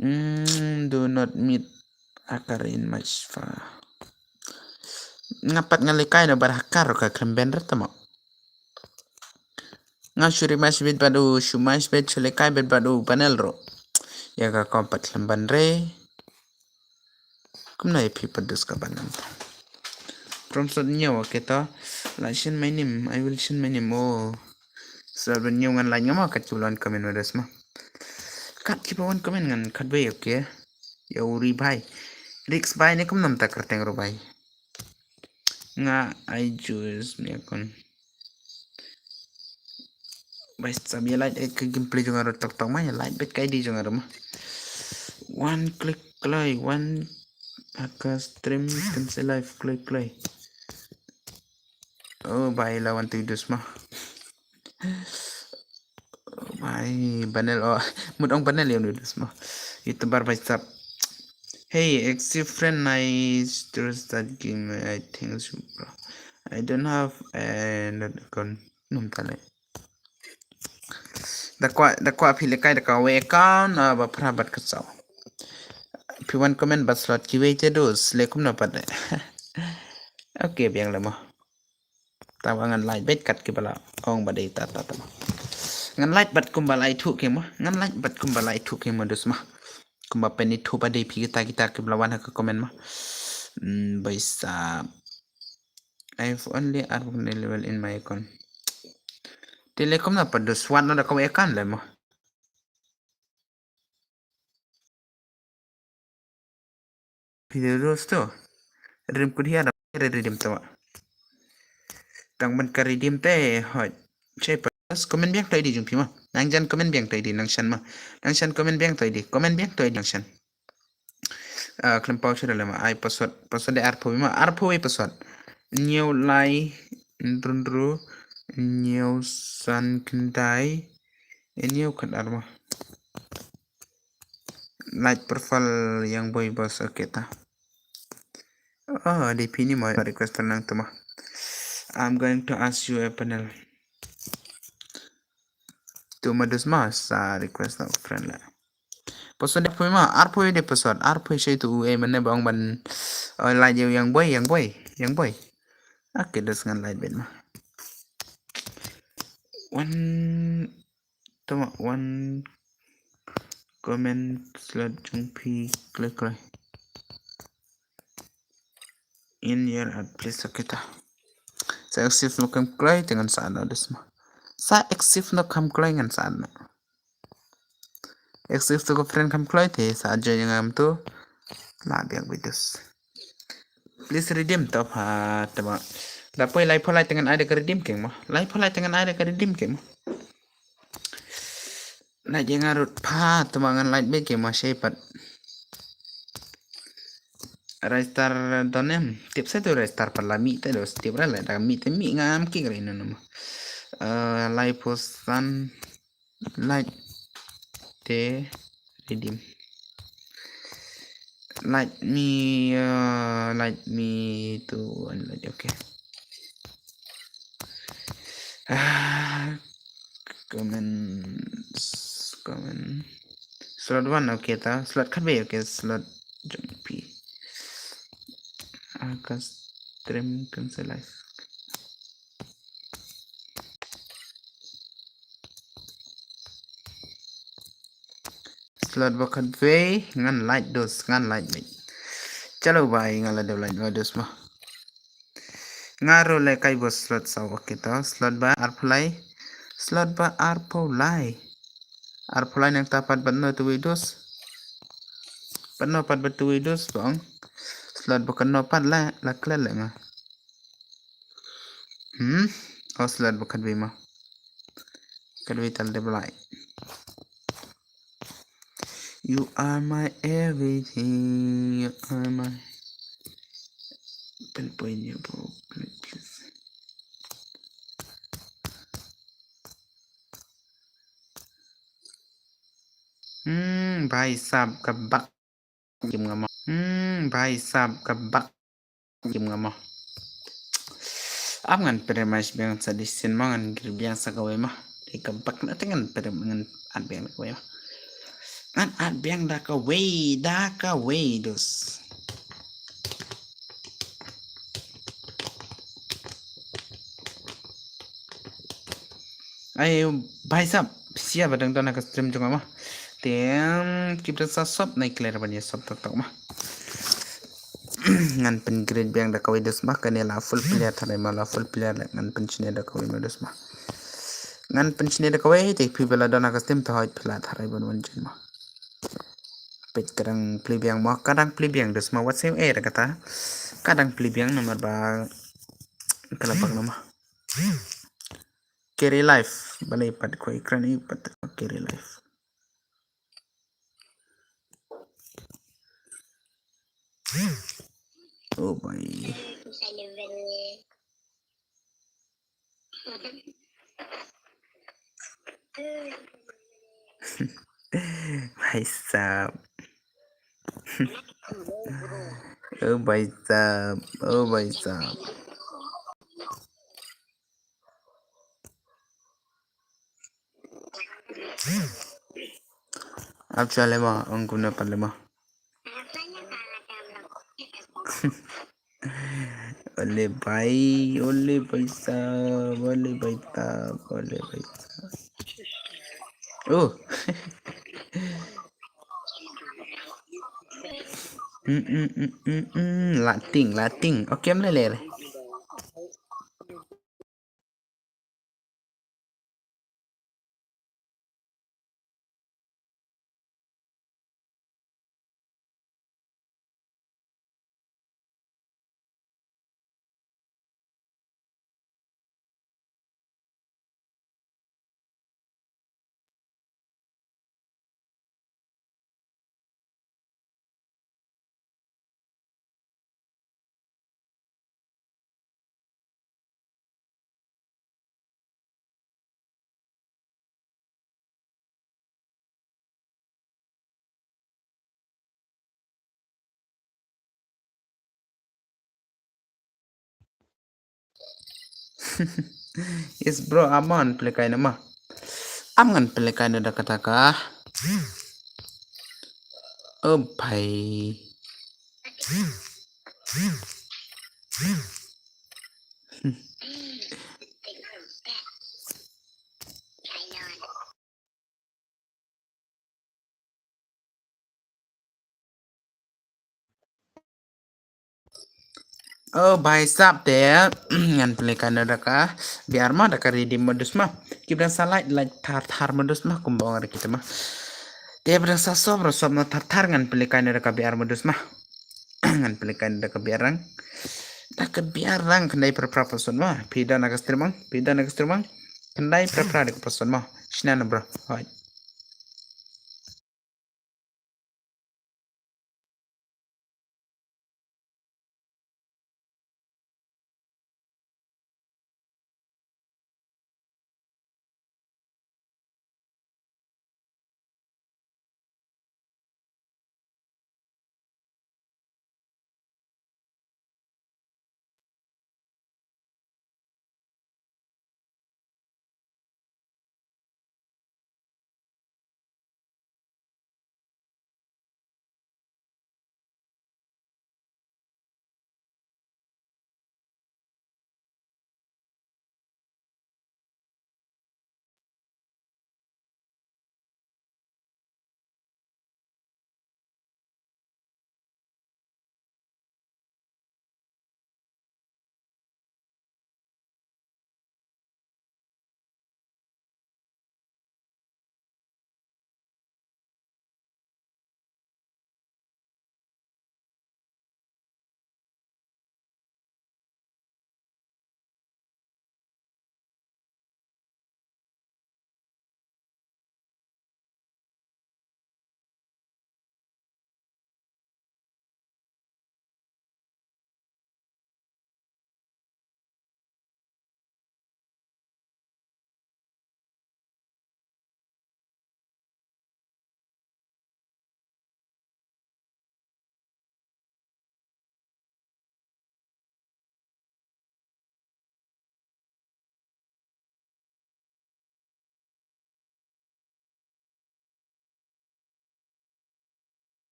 Hmm, do not meet hacker in match fa. Nga pat nga lehkai na bad hacker ka khlem ban re tama. Nga shu ri match beit bad u, shu match beit shu lehkai beit bad u panel ruh. Ïa ka account pat khlem ban re. Kumno ïa phi pat dus ka ban ngan. From sot ñiew, okay to. La shen my name, I will shen my name. Oh. Sot ban ñiew ngan la ñiew ma kat ki ba wan comment ma dus ma. Kat ki ba wan comment ngan kat beit, okay. Ïa u ri bhai. Risk bhai ne kumno mynta kyrteng ruh bhai. Nga ai juice ne kon. Bhai sahab ïa like ka gameplay jong nga ruh tok tok ma ïa like beit ka I D jong nga ruh ma. One click kloi, one hacker stream cancel live kloi kloi. Oh bhai la wan tu dus ma. Oh bhai panel oh mut ong panel ïa dus ma. YouTuber bhai sahab. Hey, active friend, I just start game, I think so, bro. I don't have and kon num tale. Da kwah, da kwah phi lehkai da ka wei account, ah, ba phra bad ka saw. Phi wan comment bad slot kiwei te dus, le kumno pat de. Okay, biang le mo. Tawa ngan like beit kat ki ba la ong ba dei ta ta ta mo. Ngan like bad kumba la ithuh ki mo. Ngan like bad kumba la ithuh ki mo dus mo. Kumba pynithuh ba dei phi kita kita ki ba la wan ha ka comment mo. Hmm, bhai sahab. I've only arphew level in my account. Te le kumno pat du swat noh da kawei account le mo. Video dos to. Rim kut hiar da re redeem to. Tang ban ka redeem te hoi. Chai pa. Comment biang to di jong phi ma. Nang jan comment biang to di nang shan ma. Nang shan comment biang to di. Comment biang to di nang shan. Ah, klem pau sha da le ma. Ai password. Password de arphew ma. Arphew ai password. Hynñiew lai. Hynriew. Hynñiew san khyndai. Hynñiew khat ar ma. Like profile Young Boy Boss, okay ta. Oh, di phi ni mo request friend nang tu ma. I'm going to ask you a panel. Tu ma dus ma sa request na friend la. Password de phi ma, arphew de password, arphew shai tu e mane bang ban, oh, like Young Boy, Young Boy, Young Boy. Okay, dus ngan like bet ma. One Tuma one comment slot jong phi kloi kloi. In your ad, please, okay ta. Sa active no kham kloi te ngan sa no dus ma. Sa active no kham kloi ngan sa no. Active to ko friend kham kloi te sa join ngam tu. La biang videos. Please redeem to pha tuma. Da poi lai pho lai te ngan ai da ka redeem keng mo. Lai pho lai te ngan ai da ka redeem keng mo. Lai je nga rut pha tuma ngan lai be keng mo shei pat. Raistar donem. Tip sa tu raistar pat la mi te dos tip ra la da mi te mi ngam ki kre no no mo. Eh, lai pho san. Like te redeem. Like me, uh, like me to one like, okay. Ah, comments, comment. Slot one, okay ta. Slot khat be, okay. Slot jong phi. Ah, ka stream cancel live. Slot ba khat vei ngan like dos ngan like mate. Chalo bhai nga la dep like ma dos ma. Nga ro le kai bo slot saw okay to slot ba arphew lai. Slot ba arphew lai. Arphew lai nang ta pat bat no tu dos. Pat no pat bat tu dos bang. Slot ba kan no pat la la klet le nga. Hmm? Oh, slot ba khat vei ma. Khat vei tal de blai. You are my everything. You are my. Pin point you bro, please. Hmm, bhai sahab ka bak. Kim nga mo. Hmm, bhai sahab ka bak. Kim nga mo. Ap ngan pere mas biang sa di sin mo ngan gir biang sa kawei mo. Di ka bak na te ngan pere ngan at biang da kawei mo. Ngan at biang da kawei da kawei dos. Ai bhai sahab sia ba dang don ha ka stream jong nga ma. Te keep the sa sop nai clear ban ïa sop tok tok ma. Ngan pyn greet biang da kawei dos ma kane la full player tharai ma la full player la ngan pyn shne da kawei ma dos ma. Ngan pyn shne da kawei te phi ba la don ha ka stream te hoi phi la tharai ban wan join ma. Peit ka dang plie biang ma ka dang plie biang dos ma wat sem eh da kata. Ka dang plie biang namar ba ka la bak na ma. Carry life. Balei pat koi kren i pat carry life. Oh boy. Bhai sahab. Oh bhai sahab. Oh bhai sahab. Ap cha le ma, ong kumne pat le ma. Ole bhai, ole bhai sahab, ole bhai sahab, ole bhai sahab. Oh. Mm, mm, mm, mm, mm. Lating, lating. Okay, mle le. Yes bro, am ngan pynlehkai noh ma. Am ngan pynlehkai noh da kata ka. Oh bhai. Oh bhai sahab, te ngan pynlehkai noh da ka biar ma, da ka riddim modus ma. Ki ba dang sa like, like thar thar modus ma, kumba ong ruh kita ma. Te ba dang sa sub ruh sub noh thar thar, ngan pynlehkai noh da ka biar modus ma. Ngan pynlehkai noh da ka biar rang. Da ka biar rang khyndai phra phra person ma. Phi don ha ka stream bang, phi don ha ka stream bang. Khyndai phra phra da ka person ma. Shna noh bro. Hoi.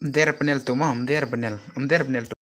Mder panel tu ma, mder panel, mder panel tu.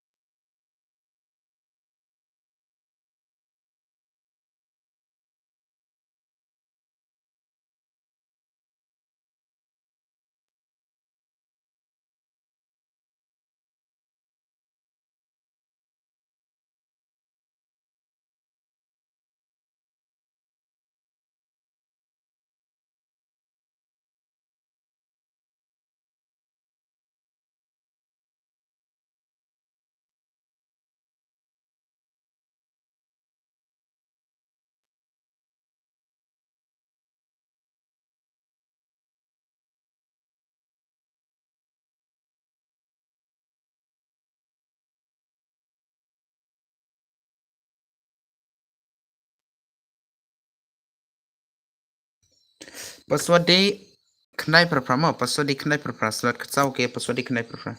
Password de khyndai phra phra mo, password de khyndai phra phra, slot khatsaw, okay, password de khyndai phra phra.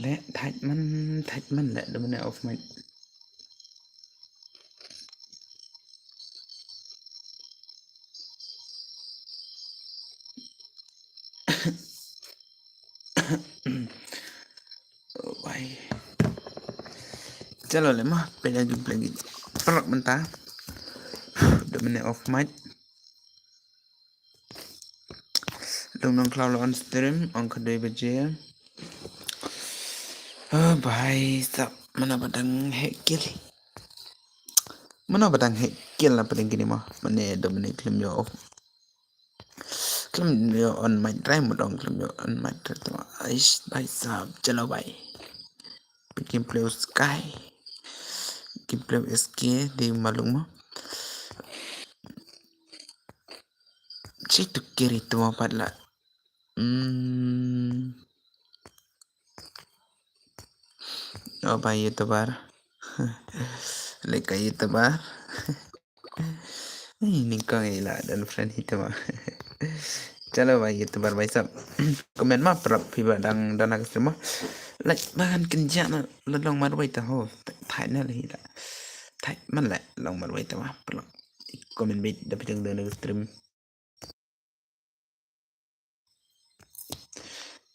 Eh, thait man, thait man leh, da mynne off mic. Oh, bhai. Chalo le ma, pynlong gameplay ki. Paralok mynta. Da mynne off mic. Lung nongkhlaw la on stream, ong ka dui baje. Oh, bhai sab, mano ba dang heh kill. Mano ba dang heh kill na pdeng kine ma. Mane da mynne khlem ïoh. Khlem ïoh on mic try, mut ong khlem ïoh on mic try. Ais, bhai sab, chalo bhai. Gameplay u Sky. Gameplay u S K, dei malung ma. Check to carry to pat la. Hmm. Oh, bhai YouTuber. Leka YouTuber. Ni kong ila dan friend hi tama. Chalo bhai YouTuber bhai sab. Comment ma prap phi ba dang dang nak stream ma. Like ba kan kynja na la long marwei ta ho. Thait na la hi la. Thait man la long marwei ta ma. Prap. Comment bit da phi dang dang nak stream.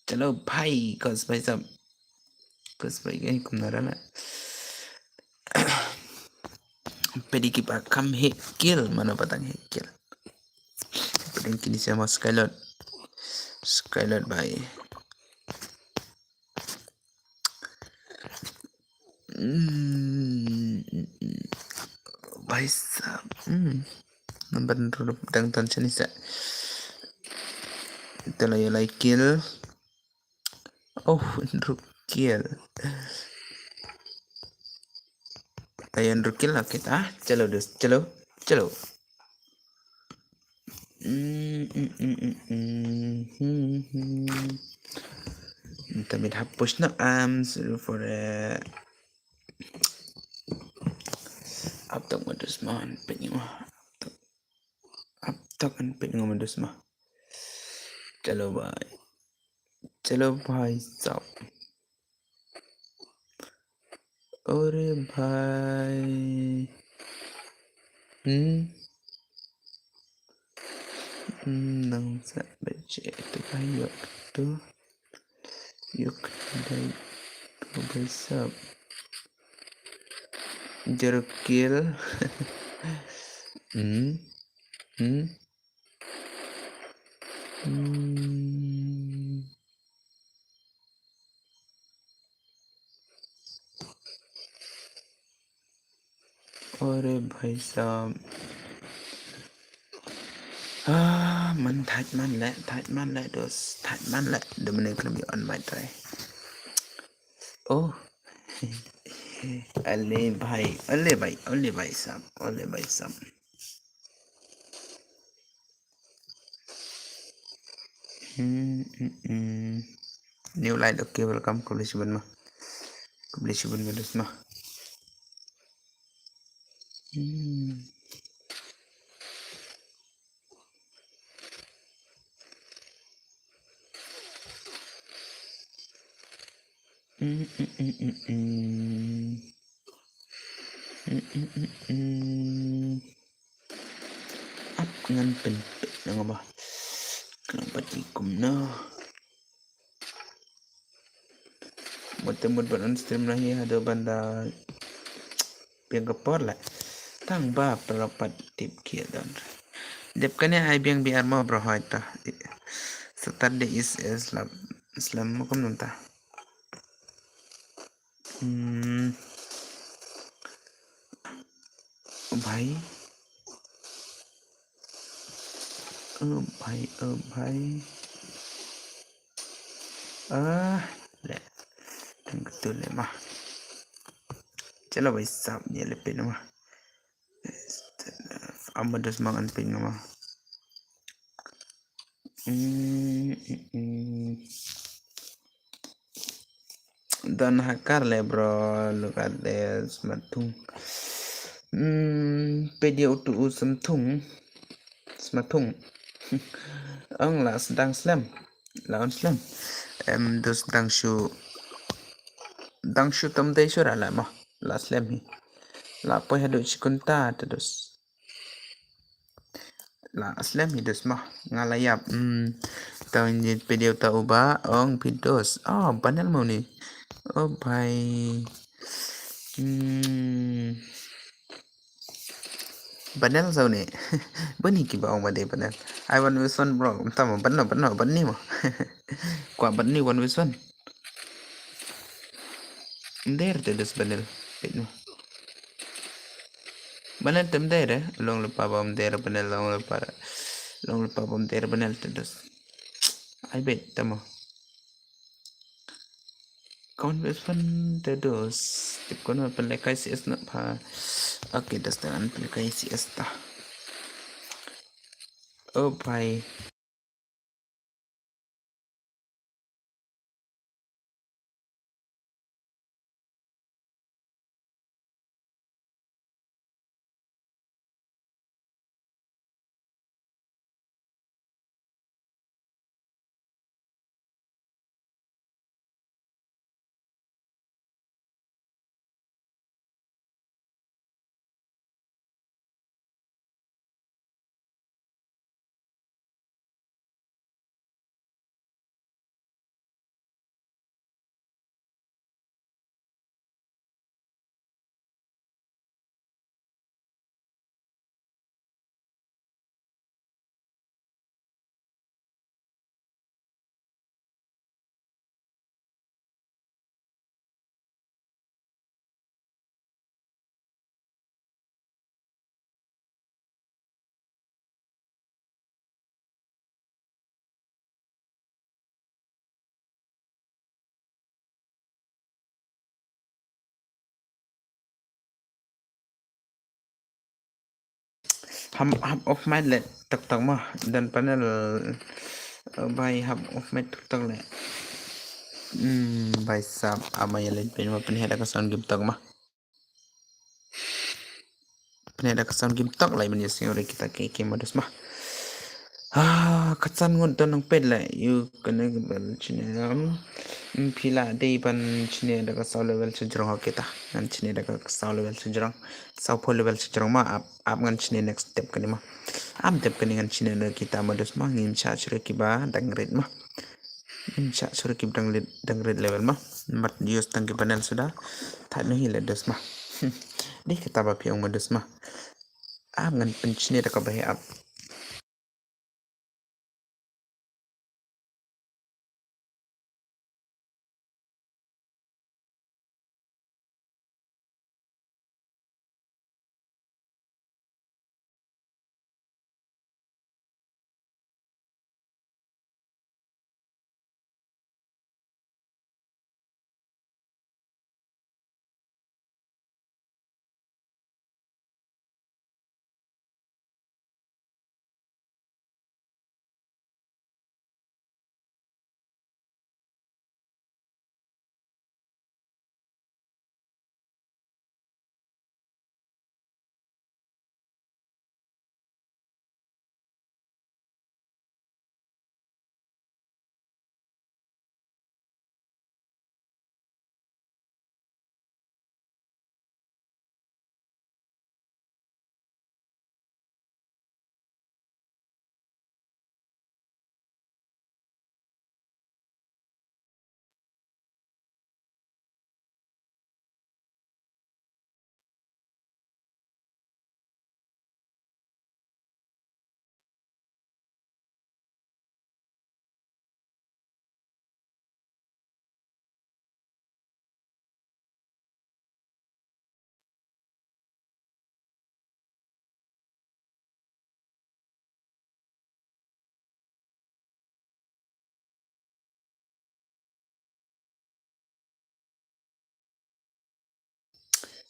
Chalo bhai, kos bhai sab. Kos bhai, eh, kumno ra la. Pedi ki ba kam heh kill, mano ba dang heh kill. Pedi kini sama Skylord. Skylord bhai. Hmm, bhai sab. Hmm. Number dang tan chani sa. Ito la ïoh lai kill. Oh, hynriew kill. Ai, hynriew kill la kita. Chalo dus, chalo, chalo. Mm, mm, mm, mm, mm, hmm, hmm. Mynta mid hap push na arms for a up top ma dus ma, an pynïoh. Up top an pynïoh ma dus ma. Chalo bhai. Chalo bhai sab. Ore bhai. Hmm. Hmm, nang sa bache tu bhai yok tu. Yok dai tu bhai sab. Jeruk kill. Hmm. Hmm. Hmm. Ore bhai sab. Ah, man thait man le, thait man le, dos, thait man le. Da mynne khlem ïoh on mic try. Oh. Ale bhai, ale bhai, ale bhai sab, ale bhai sab. Hmm, hmm, hmm. New light, okay, welcome. Khublei shibun ma. Khublei shibun ma dus ma. Hmm. Mm, mm, mm, mm, mm. Mm, mm, mm, mm. Ap ngan pynpeit na nga ba. Khlem pat ki kumno. Mut te mut ban on stream na hi haduh ban da biang ka por la. Tang ba paralok pat tip khia don. Dep kane ai biang biar mo bro hoi ta. Saturday is Islam. Islam mo kum nunta. Hmm. Oh bhai. Oh bhai, oh bhai. Ah, le. Tang ketul le ma. Chalo bhai sab ni le pin ma. Ama dus mang an pin ma. Hmm, hmm, hmm. Don hakar le bro, look at this, smathung. Hmm, pedi utu u smathung. Smathung. Ong la sdang slem. La on slem. Em, dus dang shu. Dang shu tam dei shu ra la mo. La slem hi. La poi haduh shi kynta te dus. La slem hi dus mo. Nga la ïap. Hmm. Tang ni video ta uba ong phi dus. Oh, Banel mo ni. Oh, bhai. Hmm. Banel sa ni. Bani ki ba ong ba dei Banel. Ai one versus one bro. Entah mo, ban no, ban no, ban ni mo. Kwah ban ni one versus one. Ym der te dus Banel. Peit mo. Banel te ym der eh. Long lypa ba ym der Banel, long lypa. Long lypa ba ym der Banel te dus. Ai bet te mo. Kawan best friend te dos. Tip kawan pynlehkai C S na pha. Okay, das tangan pynlehkai C S ta. Oh, bhai. Ham, hap off mic le tok tok mo. Don panel, eh, bhai hap off mic tok tok le. Hmm, bhai sab ama ya le pin mo pin heda ka sound gim tok mo. Pyneh da ka sound gim tok lai ban ïa sngewrei kita ki ki modus ma. Ah, ka san ngut don nang pet lai yu kane ka bel chine am. Phi la dei ban chine da ka saw level sejrong ho kita. Ngan chine da ka saw level sejrong. Saw phew level sejrong ma ap ap ngan chine next step kane ma. Ap step kane ngan chine da kita modus ma ngim cha chure ki ba dang rit ma. Ngim cha chure ki ba dang rit dang rit level ma. Mat use tang ki panel suda. Thad no hi le dus ma. Dei kata ba phi ong modus ma. Ap ngan pynchne da ka ba he ap.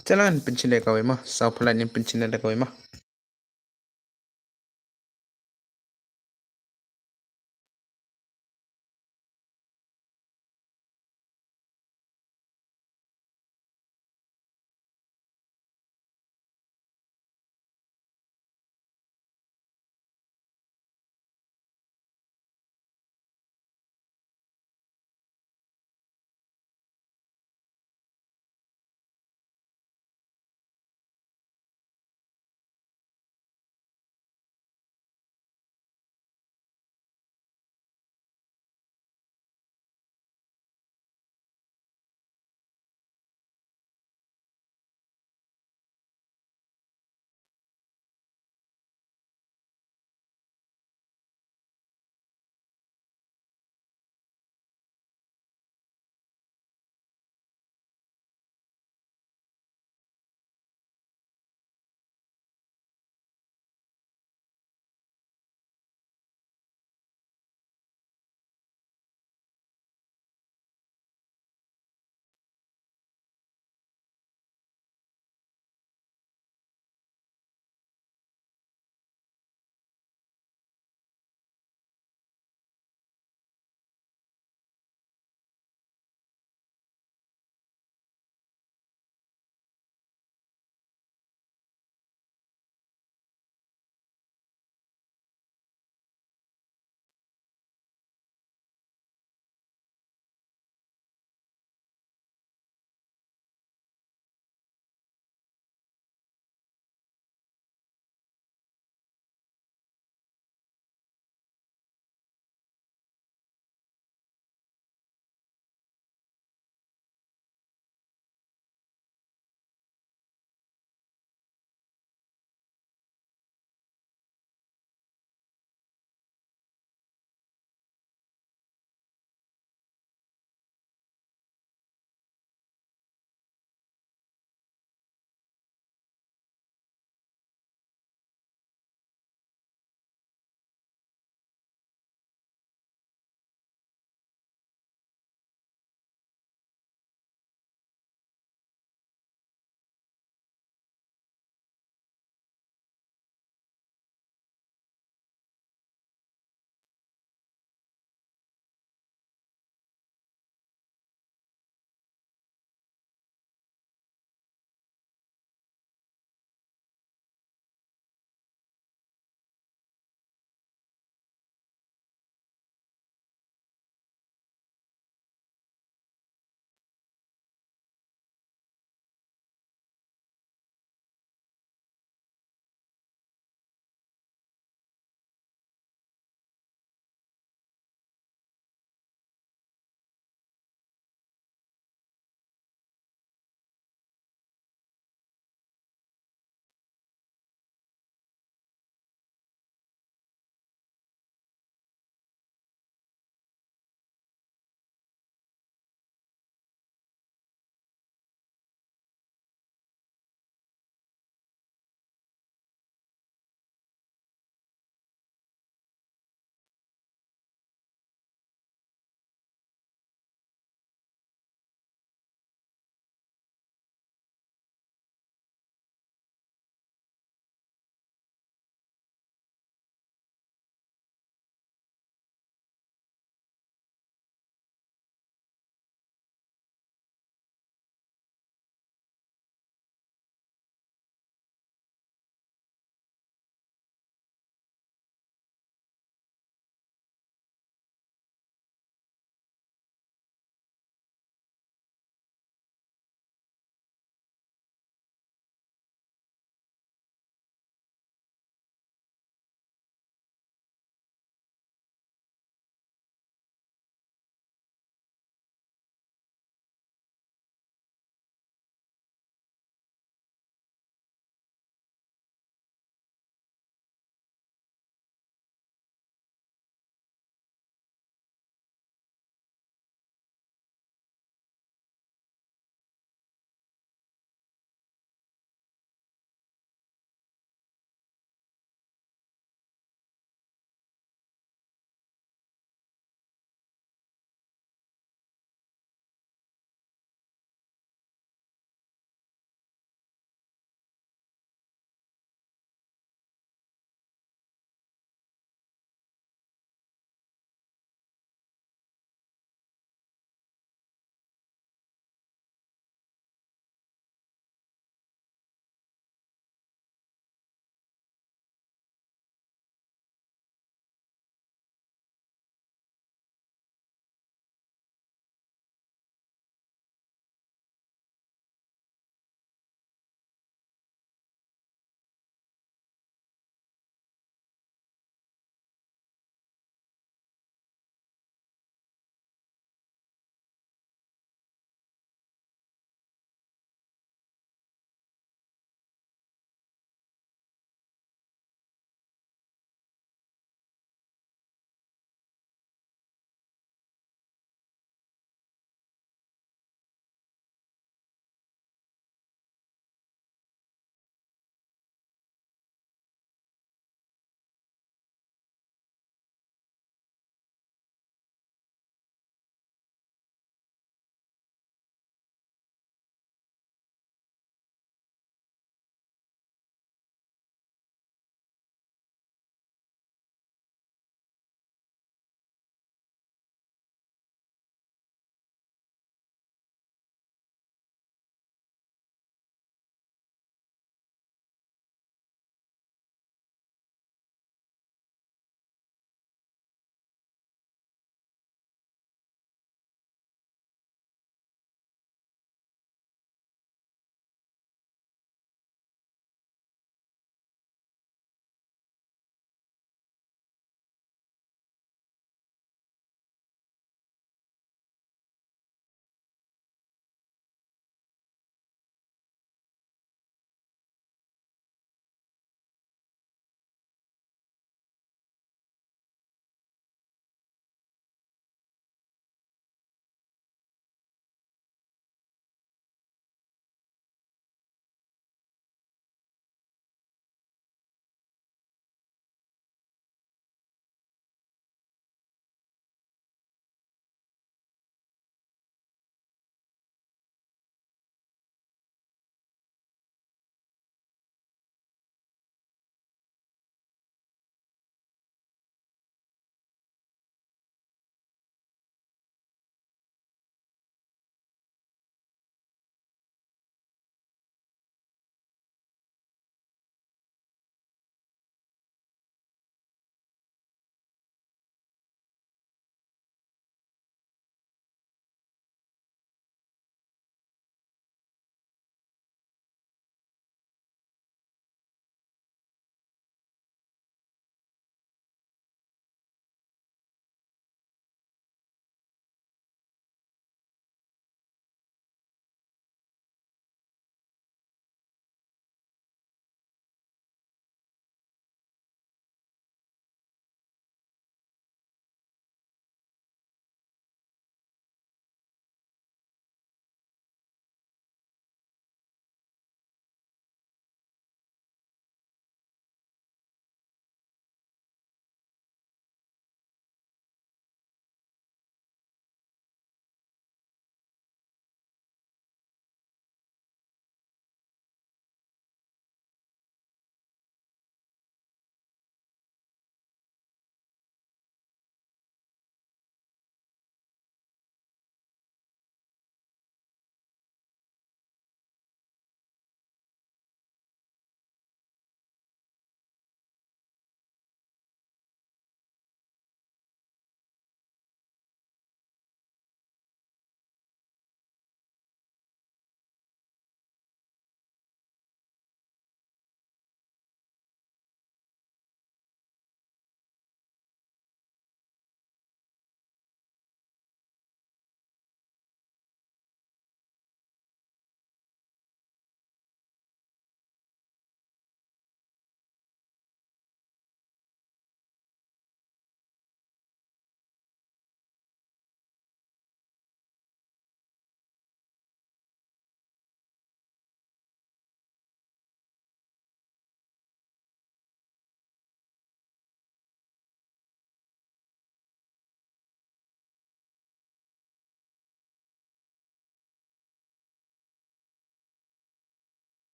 Te la ngan pynchne da kawei ma, saw phew lait ngin pynchne da kawei ma.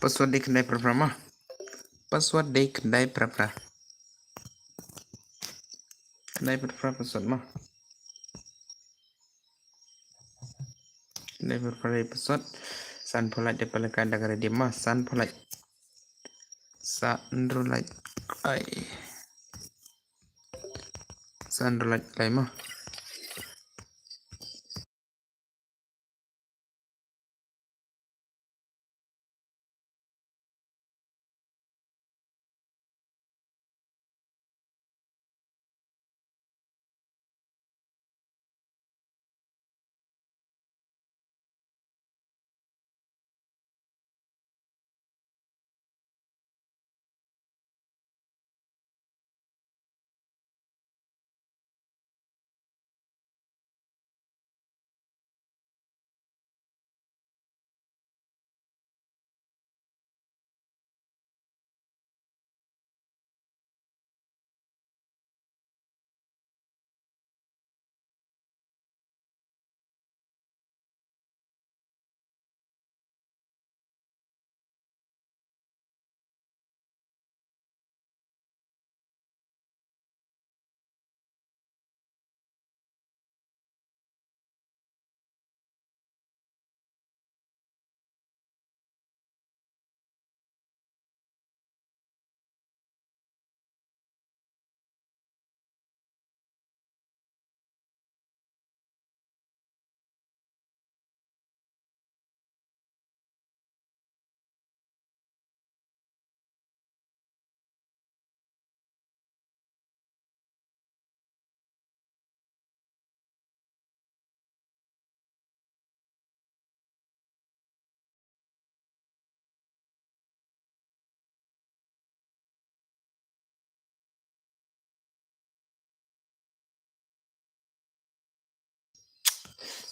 Password dei khyndai phra phra mo. Password dei khyndai phra phra. Khyndai phra phra password mo. Khyndai phra phra dei password. San phew lait dei pale ka da ka ready mo. San phew lait. San phew lait. Ai. San phew lait lai mo.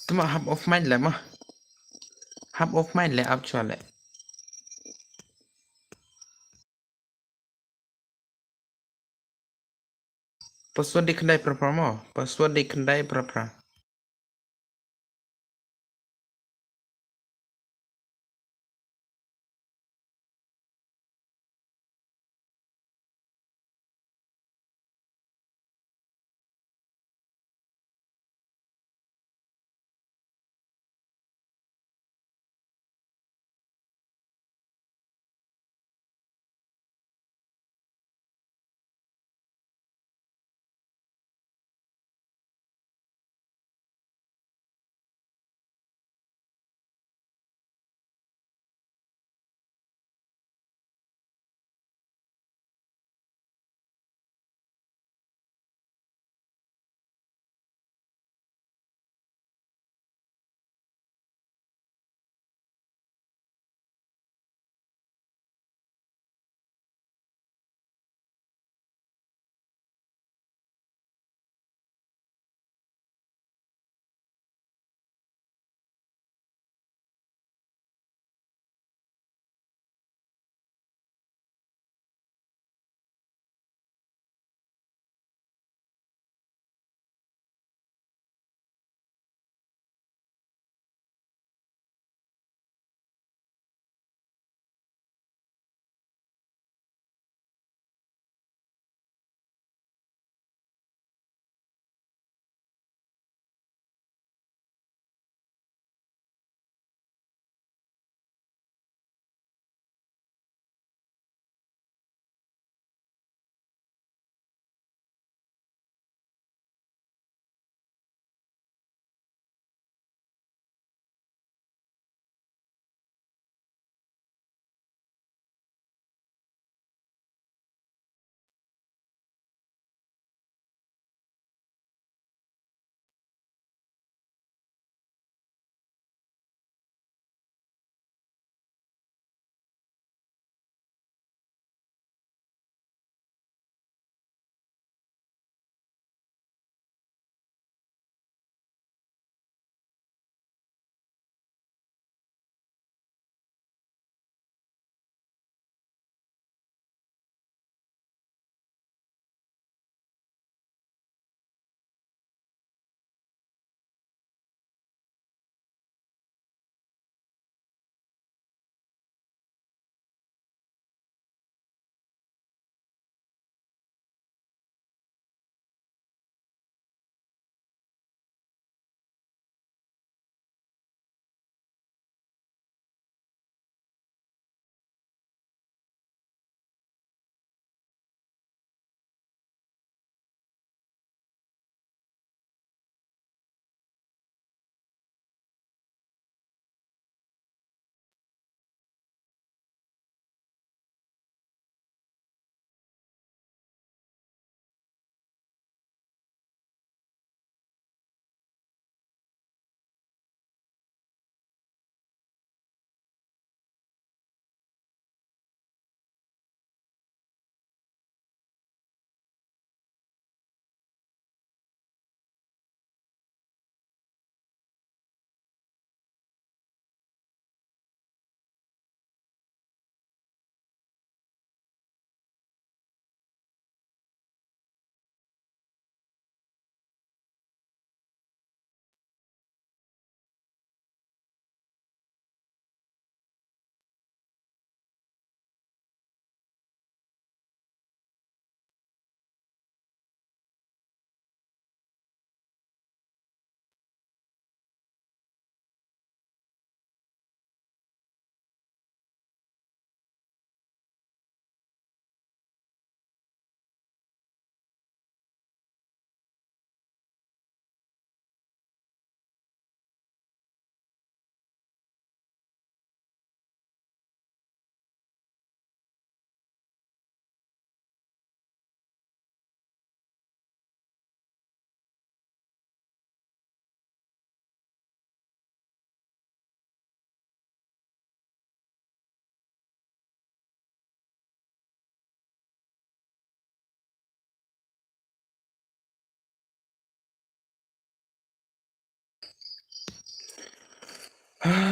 Tuma hap off mic le mo. Hap off mic le ap chwa le. Password dei khyndai phra phra mo. Password dei khyndai phra phra.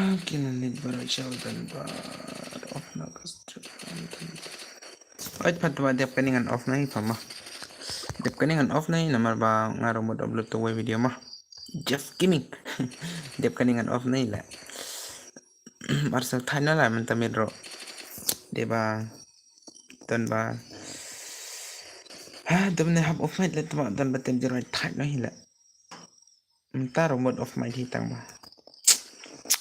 Kine leit baroh sha utan ba off na ka stream. Oi, pat ba dep kane ngan off na hi pha ma. Dep kane ngan off na hi namar ba nga ruh mut upload tang wei video ma. Jeff Gaming. Dep kane ngan off na hi la. Mar sa thait na la mynta miet ruh. Dei ba don ba. Ha, dum ne hap off mic la tma don ba tem jero thait na hi la. Mynta ruh mut off mic hi tang ba.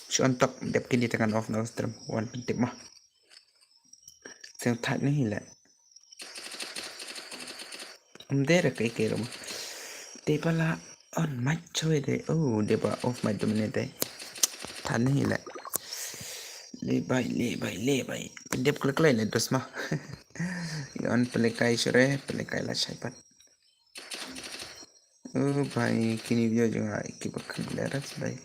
Shu on tok dep kine tang ngan off na stream wan pyntip ma. Seng thait na hi la. Ym dei re kai kai ruh ma. Dei ba la on mic choi de. Oh, dei ba off mic dum ne de. Thait na hi la. Le bai, le bai, le bai. Pyndep klek klek le dos ma. Yon pelekai sure, pelekai la shai pat. Oh bai, kini video jong ai ki ba khang le ras bai.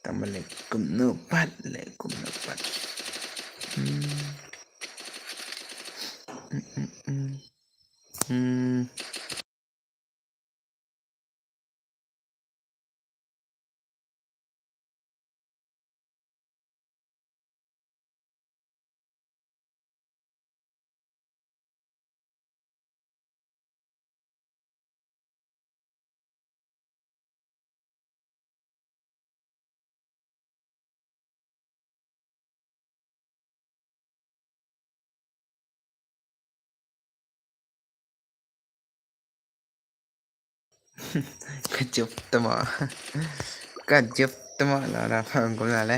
Tama le kumno pat, le kumno pat. Hmm. Hmm, hmm, hmm. Hmm. Ka jop tama. Ka jop tama la la pha ngum la le.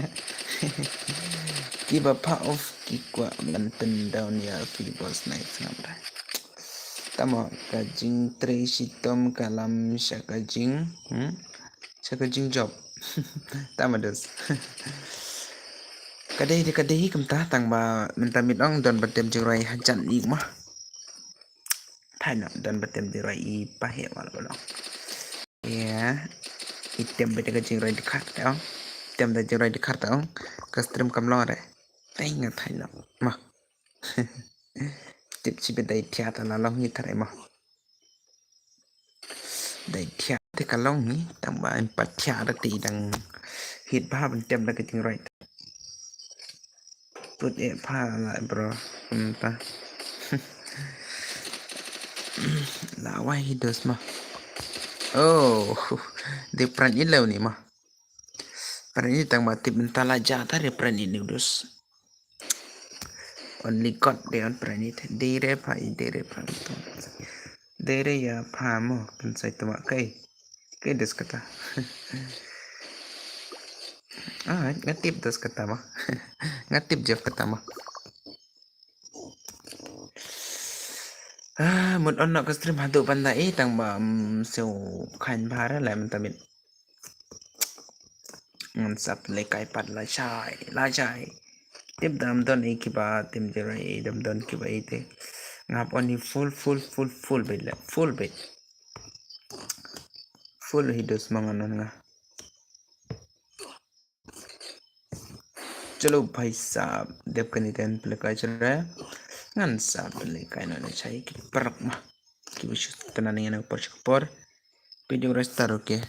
Ki ba pha off ki kwah ban pyn down ïa ki boss night ngam ra. Tama ka jingtrei shitom ka lam sha ka jing, hmm? Sha ka jingjop. Tama dos. Ka dei dei ka dei hi kumta tang ba mynta miet ong don ba tem jingrwai hajan ik ma. Thai na don ba tem jingrwai i pa he wal ba long. Ïa. I tem ba ka jingrwai dkhar ta ong. Tem da jingrwai dkhar ta ong. Ka stream kam long re. Ai nga thai na. Ma. Tip chi ba dei thia ta la long hi thar ai ma. Dei thia te ka long hi tang ba em pat thia da ti dang hit ba ban tem da ka jingrwai. Put e pha la bro. Hmm, ta. La wai hi dos ma. Oh, de pran i leu ni ma. Pran i tang ba tip mynta la ja ta de pran i ni dos. Only God de on pran i te. De re pha i de re pha i to. De re ïa pha mo kan sai tama kai. Kai dos kata. Ah, nga tip dos kata ma. Nga tip jef kata ma. Ah, mut on na ka stream haduh ban da eh tang ba, mm, sew khain bhar la mynta miet. Ngan sap le kai pat la shai, la shai. Tip dam don eh ki ba tim jira eh dam don ki ba eh te. Ngap on hi full, full, full, full bit le, full bit. Full hi dos mangan on nga. Chalo bhai sahab, dep kani ten pele kai chale. Ngan sa pele kai na ne chai ki parak ma. Ki bisu tena ni na por chak por. Video restart, okay.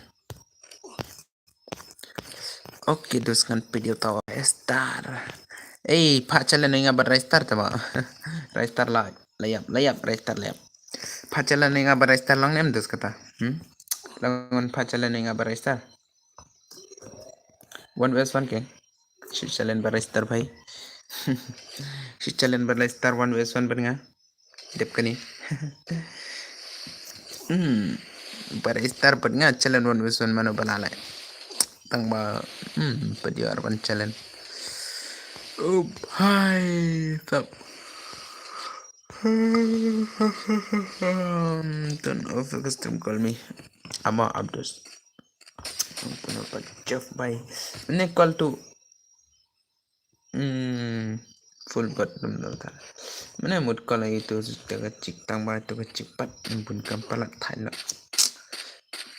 Okay, dos ngan video tawa restart. Ei, pha chale ni nga ba restart tama. Restart la, layap, layap, restart layap. Pha chale ni nga ba restart lang nem dos kata. Hmm? Langon pha chale ni nga ba restart. One versus one ke. Shi challenge ba restart bhai. Shi challenge ba restart one versus one ban nga. Dep kani. Hmm. Ba restart ban nga challenge one versus one mano banale. Tang ba. Hmm. Padiar ban challenge. Oh, hai. Tap. Turn off the custom call me. Ama Abdus. Puna pa Jeff bai. Mane call tu. Hmm, full bot dum dum ta. Mane mut call itu sita ka chik tang ba tu ka chik pat. Bun kam palat thai la.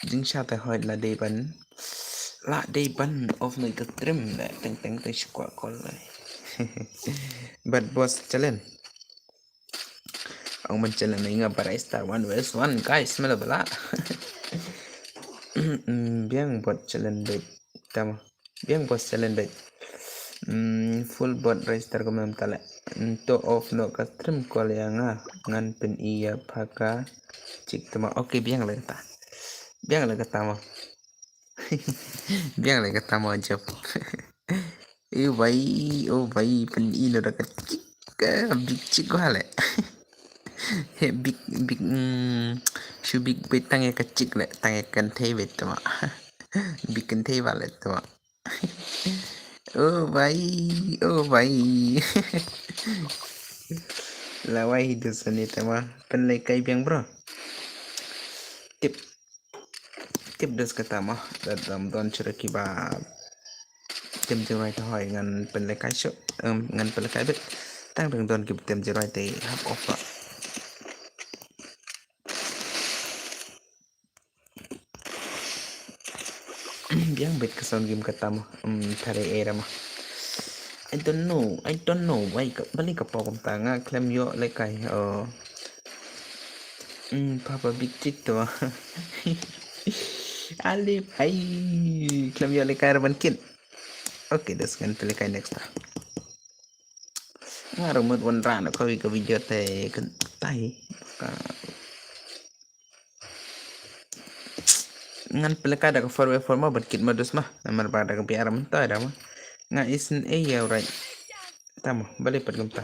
Jing sha ta hoi la dei ban. La dei ban off na ka stream la. Teng teng teng shukwa call la. But boss challenge. Ang man challenge nga barai star one versus one guys mala bala. Biang bot challenge dei tama. Biang boss challenge bad. Hmm, full bot register ko mem tale. Hmm, to off no ka stream call ya nga. Ngan pyn-i ya pha ka chick tama. Okay, biang le kata. Biang le kata mo. Biang le kata mo Jeff. Eh, bhai, oh, bhai, pyn-i no da ka chick. Ka big chick ko hale. He big, big, mm, shu big bad tang ya ka chick le, tang ya kan thei bad tama. Big kan thei ba le tama. Oh, bhai, oh, bhai. Lawai hi dos ni tama. Pynlehkai biang, bro. Tip. Tip dos kata mo. Da dam don chira kiba. Tim tim rai ta hoi ngan pynlehkai shu. Em, ngan pynlehkai bit. Tang dang don kiba tim tim rai te hap off ba. Biang bit ka sound game kata mo. Em, thare era mo. I don't know. I don't know. Why ka, bali ka pok kumta nga klem yo lekai. Oh. Hmm, Papa Big Chick to. Alip, hai. Klem yo lekai raban kit. Okay, dos ngan pynlehkai next ta. Nga rung mut wan ra na kawi ka video te kan tai. Ka ngan pynlehkai da ka four by four mo ban kit mo dos ma. Namar ba da ka biar man tai da ma. Nga isn't a ya right. Tamo, bale pat kumta.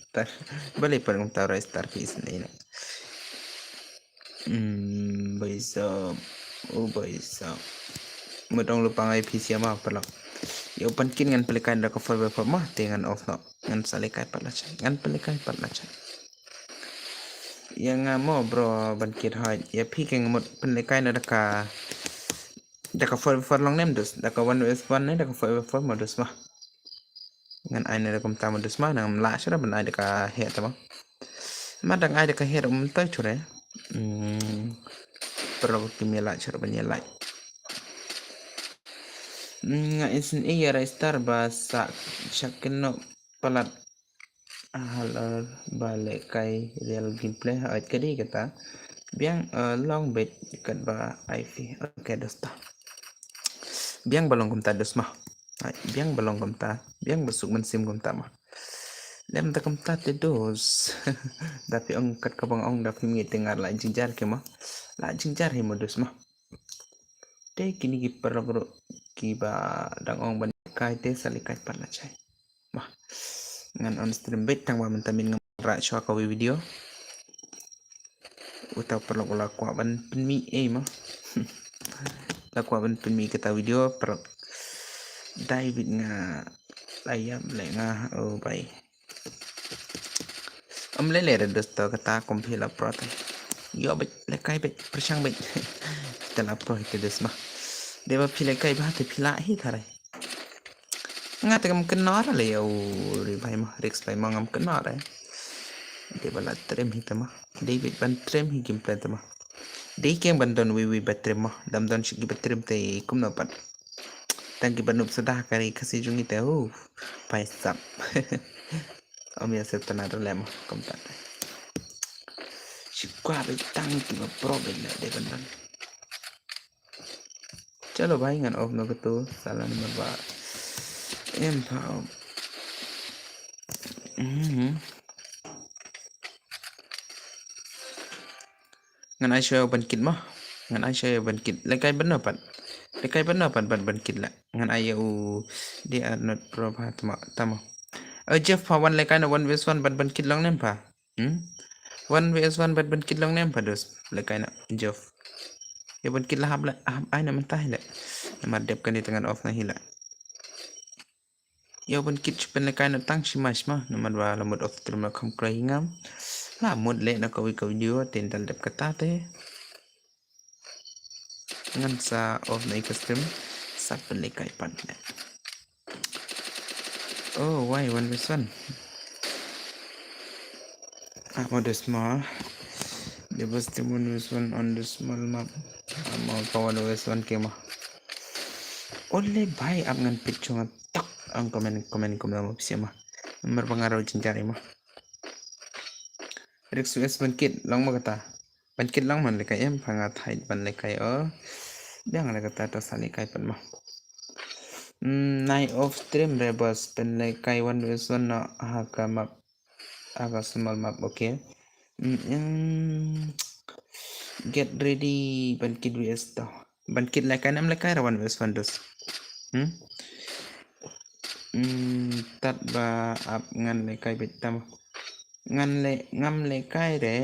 Star. Bale pat kumta, right star ki isn't a. Hmm, boy so. Oh, boy so. Mut ong lupa ngai P C ma pelak. Yo, pynlehkai ngan pynlehkai da ka four by four ma, te ngan off no. Ngan sa lehkai pat la chai. Ngan pynlehkai pat la chai. Ya nga mo bro ban kit hoi. Ya phi ke ngamut pynlehkai na da ka, da ka four by four long nem dos. Da ka one versus one ne da ka four by four mo dos ma. Ngan ai na da kumta mo dos ma, ngan la chura ban ai da ka heh ta ma. Ma dang ai da ka heh um ta chura. Hmm. Pero ki me la chura ban ya lai. Nga isn't a ya right star ba sa shakin no palat. Halor ba lehkai real gameplay ha ka dei kata. Biang, eh, long bit kat ba I P. Okay, dosta. Biang ba long kumta dos ma. Hai, biang ba long kumta. Biang ba suk mynsiem kumta ma. Lem ta kumta te dos. Da phi ong kat ka bang ong da phi mi te ngar la jingjar ke ma. La jingjar hi mo dos ma. Te kini ki paralok ruh kiba dang ong ban kai te sa lehkai pat la chai. Bah. Ngan on stream beit tang ba mynta min ngam ra shuwa ka wi video. Uta paralok la kwah ban pynmih ei ma. La kwah ban pynmih kata video paralok. Dai beit nga la ïap leh nga, oh bai. Am lele re dosto kata kum phi la pro te. Yo beit lehkai beit pyrshang beit. Te la pro hi te dos ma. Dei ba phi lehkai ba te phi la hi thare. Nga te kam kynor le yo ri bai ma, risk bai ma ngam kynor re. Dei ba la trim hi te ma. Dei beit ban trim hi gameplay te ma. Dei keng ban don wi wi ba trim ma. Dam don shi ki ba trim te kumno pat. Tang ki ba nup sadah kari Khasi jong ngi te hu. Pai sap. Om ya se tana role ma kumta. Shi kwa beit tang ki ba pro beit le dei ban don. Chalo bhai ngan off no katu sala number ba. Em pha. Mhm. Ngan ai shuwa ban kit mo. Ngan ai shuwa ban kit. Lehkai ban no pat. Lehkai ban no pat ban ban kit la. Ngan ai u they are not pro pha tama tama. Oh Jeff pha wan lehkai na one versus one ban ban kit long nem pha. Hmm? One versus one ban ban kit long nem pha dos. Lehkai na Jeff. Ya ban kit la hap la hap ai na mynta hi la. Namar dep kane te ngan off na hi la. Yo ban kit shu pynlehkai na tang shi ma shi ma namar ba la mut off stream la kham krai ngam. La mut leh na kawi ka video te ntal dep kata te. Ngan sa off na i ka stream sa pynlehkai pat leh. Oh, why one versus one? Ah, mo dos ma. They was the one versus one on the small map. Amo ka one versus one ke ma. Ole bhai ap ngan pit chunga tak ang comment comment comment ma pisa ma. Namar ba nga rau jinjar ma. Risk versus ban kit long ma kata. Ban kit long man lehkai em pha nga thait ban lehkai o. Biang lehkai ta ta sa lehkai pat ma. Mm, night of stream re boss, pynlekai one versus one noh ha ka map, ha ka small map, okay. Mm, mm, get ready, ban kit V S to. Ban kit lekai ne em lekai re one versus one dos. Hmm? Mm, tad ba ap ngan lekai beit tamo. Ngan le, ngam lekai re,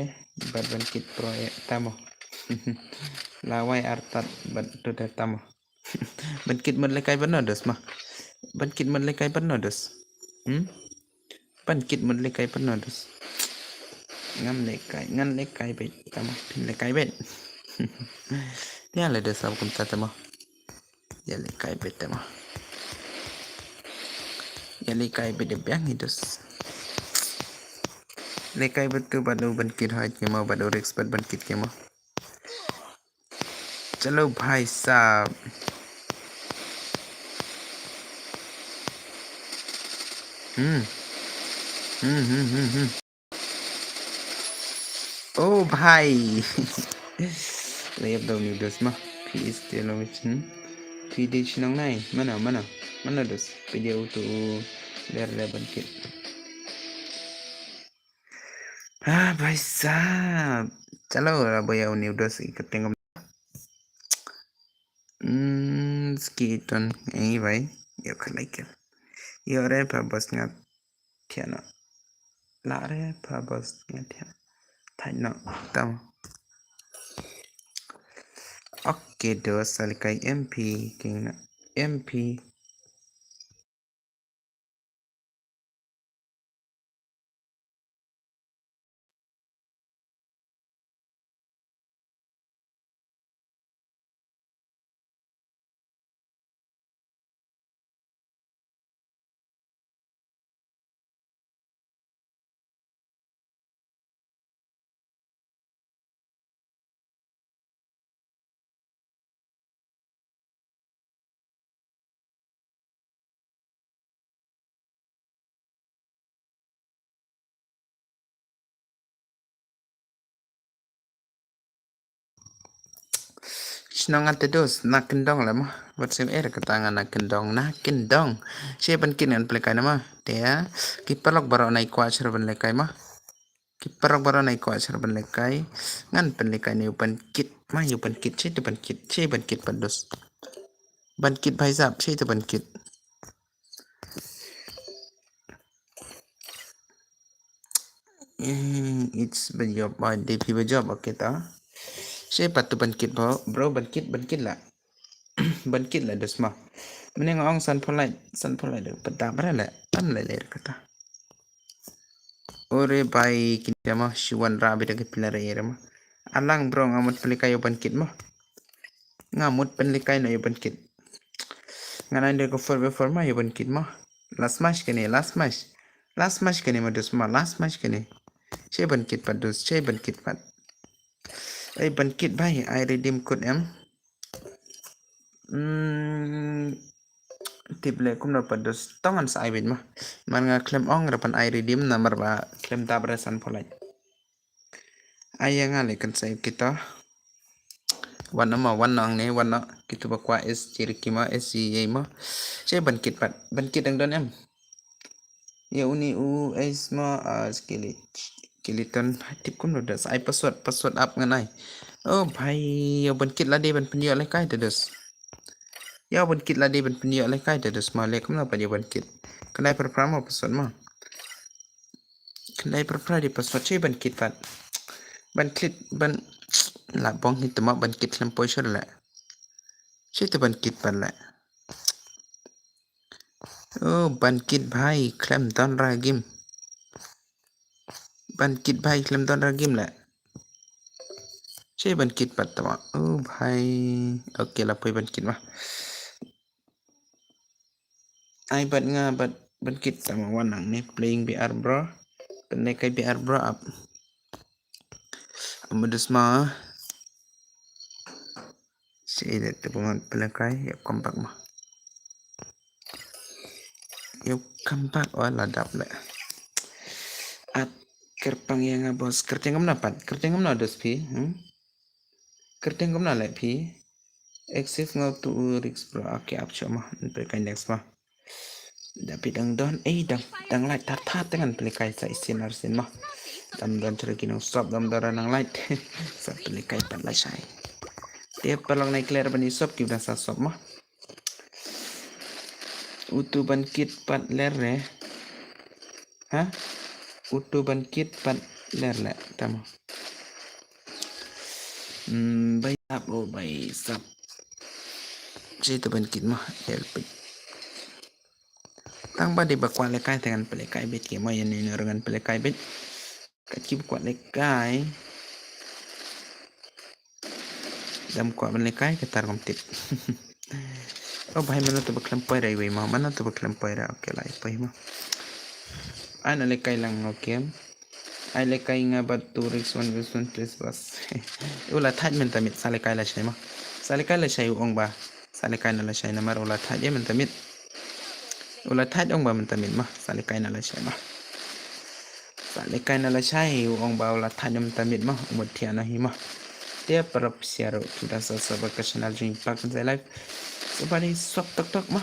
bad ban kit pro e tamo. Lawai artat bad tu de tamo. Ban kit mut lekai bad no dos ma. Ban kit mut lekai bad no dos. Hmm? Ban kit mut lekai bad no dos. Ngam lekai, ngan lekai beit tamo. Phin lekai beit. Ya le dos ab kumta tamo. Ya lekai beit tamo. Ya lekai beit de biang hi dos. Lekai beit tu bad u ban kit hoi kimo bad u risk bad ban kit kimo. Chalo bhai sahab. Hmm. Hmm, hmm, hmm, hmm. Oh bhai. Layap daw ni dos ma. Phi is television. Phi di chnong nai. Mana, mana. Mana dos. Phi di auto. Ler le ban kit. Ah, bhai sahab. Chalo ra boya uni dos i kyrteng. Hmm, ski ton ei bhai. Yo khalai ke. Yo re pa bos ngat thiana. La re pa bos ngat thiana. Thai no. Tam. Okay, dos salikai M P king na. M P. Shnong ate dos na kyndong le mo. Wat sim er kata nga na kyndong, na kyndong. Che ban kit ngan pynlekai na mo. Te ya ki paralok baroh nai kwah sher ban lekai mo. Ki paralok baroh nai kwah sher ban lekai. Ngan pynlekai ne u ban kit ma, u ban kit, che te ban kit, che ban kit pat dos. Ban kit bhai sahab, che te ban kit. Hmm, it's ba job, ba de phi ba job, okay ta. Che pat tu ban kit bro, bro ban kit, ban kit la. Ban kit la dos ma. Mane nga ong san pholai, san pholai de pat da bra la. Tam la le kata. Ore bhai kin ma shiwan ra bi da ke pilar e ma. Alang bro nga mut pynlekai u ban kit ma. Nga mut pynlekai no u ban kit. Nga nai de ko four by four ma u ban kit ma. Last match kane, last match. Last match kane ma dos ma, last match kane. Che ban kit pat dos, che ban kit pat. Ai ban kit bhai, ai redeem code em. Hmm, tip le kumno pat dos, tong ngan sa ai beit ma. Man nga khlem ong ra ban ai redeem namar ba khlem dap re san pholai. Ai ya nga le kan sa ai kito. Wan no ma, wan no ang ne, wan no. Kito ba kwah S J Ricky ma, S J ma. Che ban kit pat, ban kit dang don em. Ya uni u ais ma, ah, skeleton. Tip kumno dos, ai password, password ap ngan ai. Oh bhai, ya ban kit lade ban pynïoh lekai te dos. Ya ban kit lade ban pynïoh lekai te dos ma, le kumno pat ya ban kit. Kynai pyrpra ma password ma. Kynai pyrpra di password, che ban kit pat. Ban kit, ban la bong hi te ma ban kit khlem poi sher le. Che te ban kit pat le. Oh, ban kit bhai, khlem don ra game. Ban kit bhai, khlem don ra game le. Che ban kit pat tama. Oh bhai. Okay, la poi ban kit ma. Ai bat nga bat ban kit tama, wan nang ne playing B R bro. Pynlekai B R bro ap. Amudus ma. Si ida tu pun pynlekai, ya come back ma. Ya come back, oh la dap le. At kyrpang ya nga boss, kyrteng kumno pat, kyrteng kumno dos phi, hmm? Kyrteng kumno le phi? Exit nga tu risk bro. Okay, ap shuh ma. Pynlehkai next ma. Da phi dang don, eh, dang, dang light thar thar te ngan pynlehkai sa shisien arsien ma. Dang don shuh ki nongsop, dang don nang light. Sa pynlehkai pat lashai. Te paralok nai klet ban ïasop ki ba dang sa sop ma. Utu ban kit pat ler re. Ha? Utu ban kit pat ler le. Tamo. Hmm, bai sap, oh, bai sap. Shi tu ban kit ma, help it. Tang ba dei ba kwah lehkai te ngan pynlehkai beit ki ma, ïa ne ne ngan pynlehkai beit. Kat ki ba kwah lehkai. Dam kwah ban lehkai kata ruh ngam tip. Oh, bhai, mano tu ba khlem poi ra iwei ma, mano tu ba khlem poi ra. Okay, la poi ma. Ai na lehkai lang, okay. Ai lehkai nga bad tu risk one versus one, please boss. U la thait mynta miet, sa lehkai lashai ma. Sa lehkai lashai u ong ba. Sa lehkai na lashai namar u la thait ïa mynta miet. U la thait ong ba mynta miet ma. Sa lehkai na lashai ma. Sa lehkai na lashai u ong ba u la thait ïa mynta miet ma. U mut thiah na hi ma. Te paralok sha ruh ki ba dang sa sop ka channel jong i Pak Khensai Live. Sa ba dei sop tok tok ma.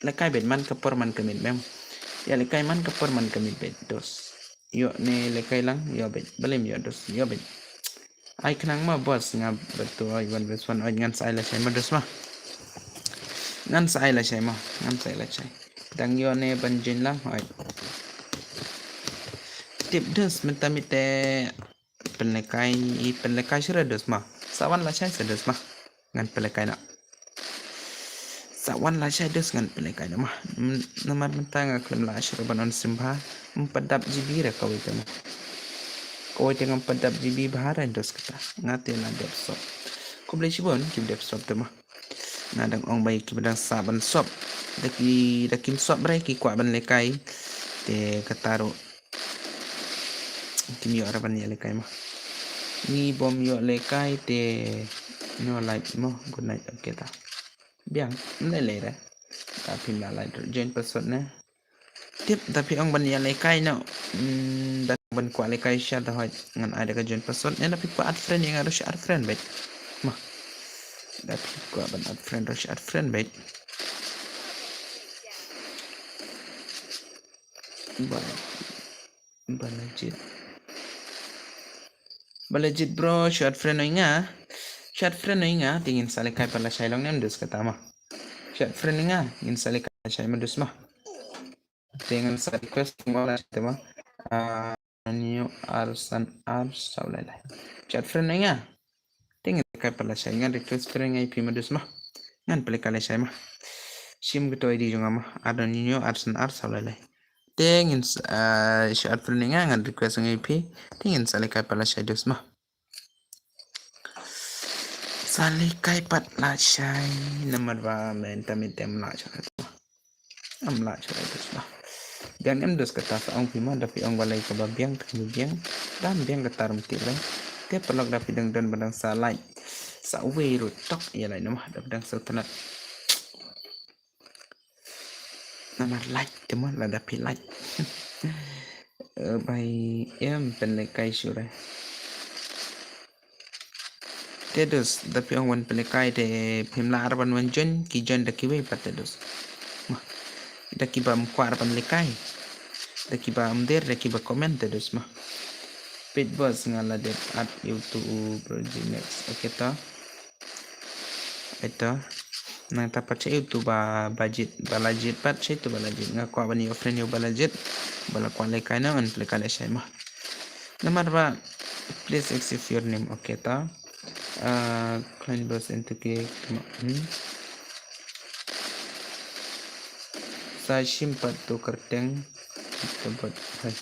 Lehkai beit man ka por man ka miet beit. Ïa lehkai man ka por man ka miet beit dos. Ïoh ne lehkai lang, ïoh beit. Balei ym ïoh dos, ïoh beit. Ai khnang ma boss, nga bad tu ai one versus one, ai ngan sa ai lashai ma dos ma. Ngan sa ai lashai ma, ngan sa ai lashai. Dang ïoh ne ban join lang, ai. Tip dos mynta miet te pynlehkai, pynlehkai shuh re dos ma. Sa wan lashai sa dos ma. Ngan pynlehkai na. Sa wan lashai dos ngan pynlehkai na ma. Mm, namar mynta nga khlem lah shuh ban on stream bha. Ym pat dap G B re kawei te ma. Kawei te ngam pat dap G B bha re dos kata. Nga te la dep sop. Khublei shibun ki ba dep sop te ma. Nga dang ong ba ki ba dang sa ban sop. Da ki, da kim sop re ki kwah ban lehkai. Te kata ruh. Kim ïoh re ban ïa lehkai ma. Ngi bym ïoh lehkai te no light mo, good night, okay ta. Biang, ym lei lei re. Ta phim la light, join password ne. Tip, da phi ong ban ïa lehkai no. Hmm, da ban kwah lehkai sha da hoi ngan ai da ka join password ne, da phi kwah add friend ïa nga ruh sha add friend beit. Ma. Da phi kwah ban add friend ruh sha add friend beit. Bye. Ba legit. Ba legit bro, shu add friend ïa nga. Shu add friend ïa nga, te ngin sa lehkai pat lashai long ne ym dus kata ma. Shu add friend ïa nga, ngin sa lehkai lashai ma dus ma. Te ngan sa request mo lashai te ma. Ah, new arsan ars saw lai lai. Shu add friend ïa nga. Te ngin lehkai pat lashai, ngan request friend ïa phi ma dus ma. Ngan pynlehkai lashai ma. Shim kato I D jong nga ma. Adon nyo arsan ar saw lai lai. Te ngin s-, ah, shu add friend ïa nga, ngan request ïa phi. Te ngin sa lehkai pat lashai dus ma. Sa lehkai pat lashai namar ba mynta mynta ym lah shuh. Ym lah shuh dus ma. Biang ne ym dus kata, sa ong phi ma, da phi ong balei kaba biang te kaba biang. Da ym biang kata ruh ym tip re. Te paralok da phi dang don ba dang sa like. Sa uwei ruh tok ïa like namar da phi dang sngewtynnat. Namar like te ma, lada phi like. Eh, bai em pynlehkai shuh re. Te dus, da phi ong wan pynlehkai te phim lah ar ban wan join, ki join da kiwei pat te dus. Ma, da kiba ym kwah ar ban lehkai. Da kiba ym der, da kiba comment te dus ma. Pit boss nga la dep add YouTube bro G Max. Okay ta. Ito. Nangta pat sha utu ba, ba jied, ba la jied pat sha utu ba la jied. Nga kwah ban ïoh friend ïa u ba la jied. Ba la kwah lehkai na ngan pynlehkai lashai ma. Namar ba, please accept your name. Okay ta. Ah, client boss into ke, hmm. Sa shim pat tu kyrteng. Kyrteng bot hoi.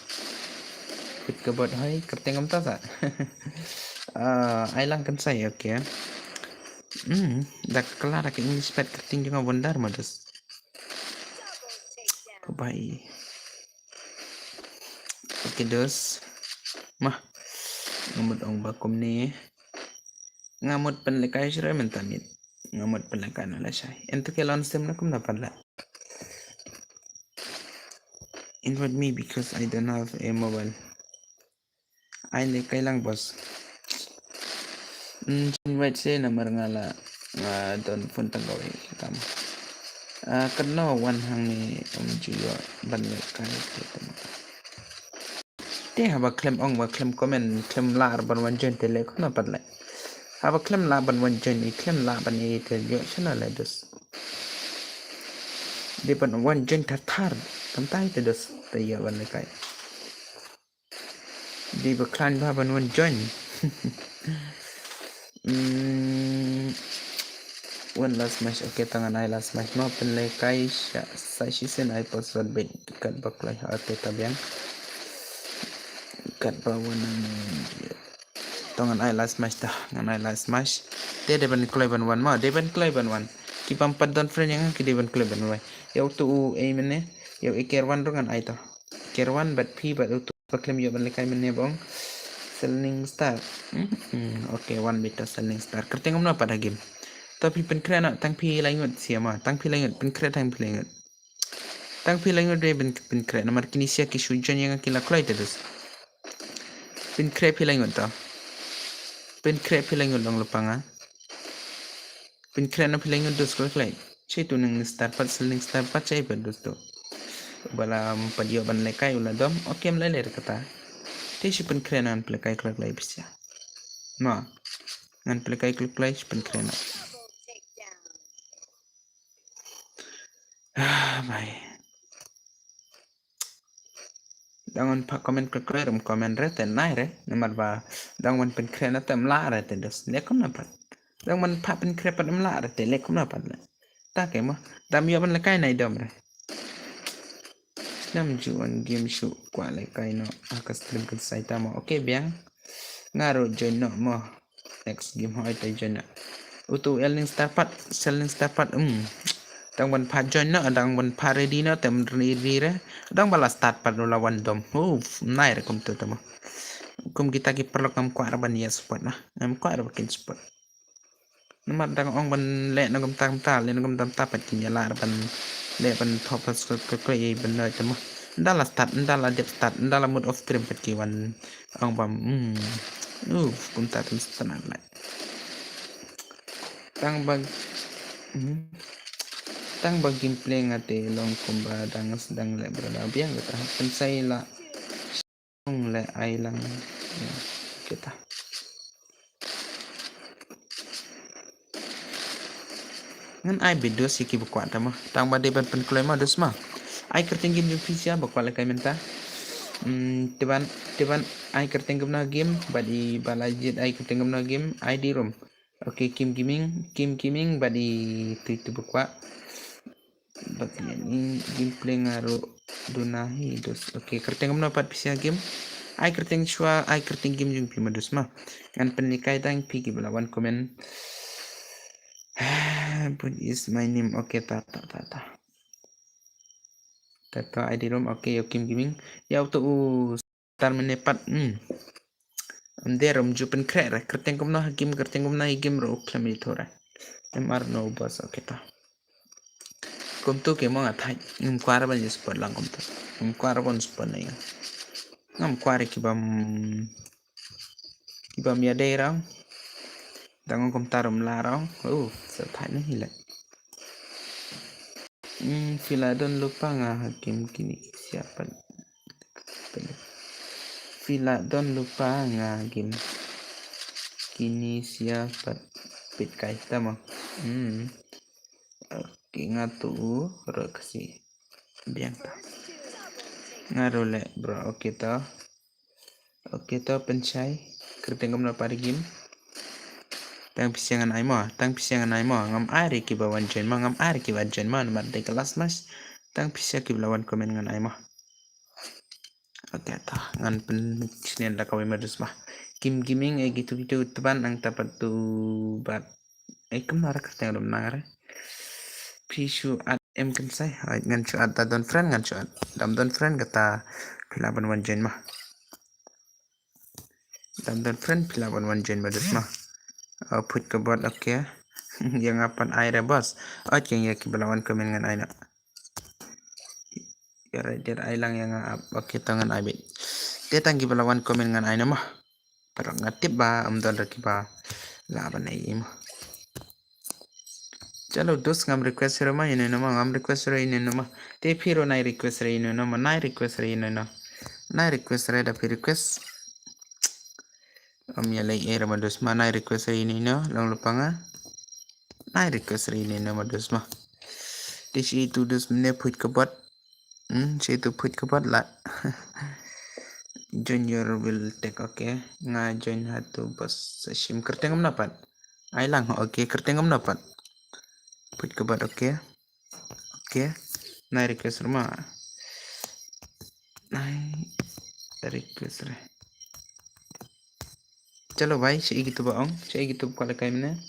Kyrteng bot hoi, kyrteng kumta sa. Ah, ai lang kan sai, okay. Hmm, da ka Kala da ka English pat kyrteng jong nga Wonder ma dus. Bye. Okay dus. Ma. Nga mut ong ba kumne. Nga mut pynlehkai shuh re mynta miet. Nga mut pynlehkai na lashai. Ento ke lon sim na kumno pat la. Invite me because I don't have a mobile. Ai lehkai lang boss. Hmm, invite seh namar nga la Ah, don phone tang kawei, kita mo. Ah, katno wan hangne, um ju ïoh ban leh kai te tang. Te haba khlem ong ba khlem comment, khlem lah ban wan join te leh kumno pat leh. Haba khlem lah ban wan join, i khlem lah ban i te ïoh shano leh dus. Dei ban wan join thar thar. Kumta hi te dus, te ïoh ban leh kai. Dei ba khlaiñ bha ban wan join. Hmm. Wan last match, okay, tang ngan ai last match mo, pynlehkai sha, sa shisien ai password beit, katba kloi ha te ta biang. Katba wan nang, tang ngan ai last match ta, ngan ai last match. Te dei ban kloi ban wan mo, dei ban kloi ban wan. Ki bym pat don friend ïa nga ki dei ban kloi ban wan. Ïa uto u ei mynne, ïa u Iker wan ruh ngan ai ta. Iker wan bad phi bad uto ba khlem ïoh ban lehkai mynne ba ong Selling Star. Hmm, hmm, okay, wan beit ta Selling Star. Kyrteng kumno pat ha game. To phi pynkhreh noh, tang phi lai ngut sha ma, tang phi lai ngut, pynkhreh tang phi lai ngut. Tang phi lai ngut re pyn, pynkhreh namar kine sha ki shu join ïa nga ki la kloi te dus. Pynkhreh phi lai ngut to. Pynkhreh phi lai ngut long lypa nga. Pynkhreh na phi lai ngut dus kloi kloi. Che tu nang star pat, Selling Star pat che pat dus tu. Ba la, um, pat ïoh ban lehkai u la dom. Okay, ym leh leh kata. Te shi pynkhreh na ngan pynlehkai kloi kloi pisa. Ma. Ngan pynlehkai kloi kloi shi pynkhreh na. Ah, bye. Dang wan pha comment kloi kloi rum comment re te nai re. Namar ba dang wan pynkhreh na te ym lah re te dus. Leh kumno pat. Dang wan pha pynkhreh pat ym lah re te leh kumno pat leh. Ta ke mo. Dam ïoh ban lehkai nai dom re. Nam ju wan game shu kwah lehkai noh. Ha ka stream kan sai ta mo. Okay biang. Nga ruh join noh mo. Next game hoi te join noh. Uto Selling Star pat, Selling Star pat. Hmm. Dang ban pha join noh, dang ban pha ready noh, te ym ready re. Dang ba la start pat u la wan dom. Uf, nai re kumto te mo. Kum kita ki paralok ngam kwah re ban ïa support na. Ngam kwah re ba kin support. Namar dang ong ban leh na kumta kumta, leh na kumta kumta pat kin ïa lah re ban leh ban thoh pat support kloi kloi ban leh te mo. Nda la start, nda la dep start, nda la mut off stream pat ki wan ong bam. Hmm. Uf, kumta te mesti tang leh. Tang ba, hmm. Tang ba gameplay nga te long kumba dang sdang leh brother biang kata. Pynsai la. Ong leh ai lang. Ya, kita. Ngan ai beit dus ïa ki ba kwah ta mo. Tang ba dei ban pynkloi mo dus mo. Ai kyrteng game jong phi sha ba kwah lehkai mynta. Hmm, te ban, te ban ai kyrteng kumno game, bad i ba la jied ai kyrteng kumno game, I D rum. Okay, Kim Gaming, Kim Gaming, bad i tu i tu ba kwah. Bad ïa ni gameplay nga ruh duna hi dus. Okay, kyrteng kumno pat pisa game. Ai kyrteng shuwa, ai kyrteng game jong phi ma dus ma. Ngan pynlehkai tang phi ki ba la wan comment. What is my name? Okay, ta, ta, ta, ta. Ta, ta, I D rum, okay, ïa u Kim Gaming. Ïa uto u Star mynne pat, hmm. Ym dei rum ju pynkhreh re, kyrteng kumno ha game, kyrteng kumno ha game ruh u khlem ïathuh re. M R no boss, okay ta. Kumto ke mo nga thait, ngam kwah re ban ïa support lang kumto. Ngam kwah re ban support na ïa. Ngam kwah re ki bym, ki bym ïadei rong. Dang kumta rum la rong. Uh, sa thait na hi le. Hmm, phi la don lypa nga ha game kine ki sia pat. Phi la don lypa nga ha game kine sia pat peit kai ta mo. Hmm. Okay, nga tu u ro kasi biang ta. Nga ro le bro, okay ta. Okay, to pynshai. Kyrteng kumno pat game. Tang pisa ngan ai mo, tang pisa ngan ai mo. Ngam ai re ki ba wan join mo, ngam ai re ki ba join mo, namar dei ka last match. Tang pisa ki ba la wan comment ngan ai mo. Okay, to ngan pynshnen da kawei ma dus mo. Kim Gaming, eh, gitu gitu teban ang tapat tu bat. Eh, kumno re kyrteng rum nang re. Phi shu add em kynsai. Hai, ngan shu add, ta don friend ngan shu add. Dam don friend kata phi lah ban wan join mo. Dam don friend phi lah ban wan join ma dus mo. Oh, put ka bot, okay. Ïa nga pat ai re boss. Oh, ïa ki ba la wan comment ngan ai na. Ïa re, ïa ai lang ïa nga ap. Okay, to ngan ai beit. Te tang ki ba la wan comment ngan ai na mo. Paralok nga tip ba ym don re ki ba lah ban ai mo. Chalo, dos, ngam request ruh ma ïano ïano ma, ngam request ruh ïano ïano ma. Te phi ruh nai request ruh ïano ïano ma, nai request ruh ïano ïano. Nai request ruh, da phi request. Ym ïaleh ei ruh ma dos ma, nai request ruh ïano ïano, long lypa nga. Nai request ruh ïano ïano ma dos ma. Te shi tu dos mynne phuit ka bot. Hmm, shi tu phuit ka bot la. Junior will take, okay. Nga join ha tu bos sa shim, kyrteng kumno pat? Ai lang, okay, kyrteng kumno pat? Phuit ka bot, okay. Okay. Nai request ruh ma. Nai request ruh. Chalo bhai, shaei kitu ba ong, shaei kitu ba kwah lehkai mynne.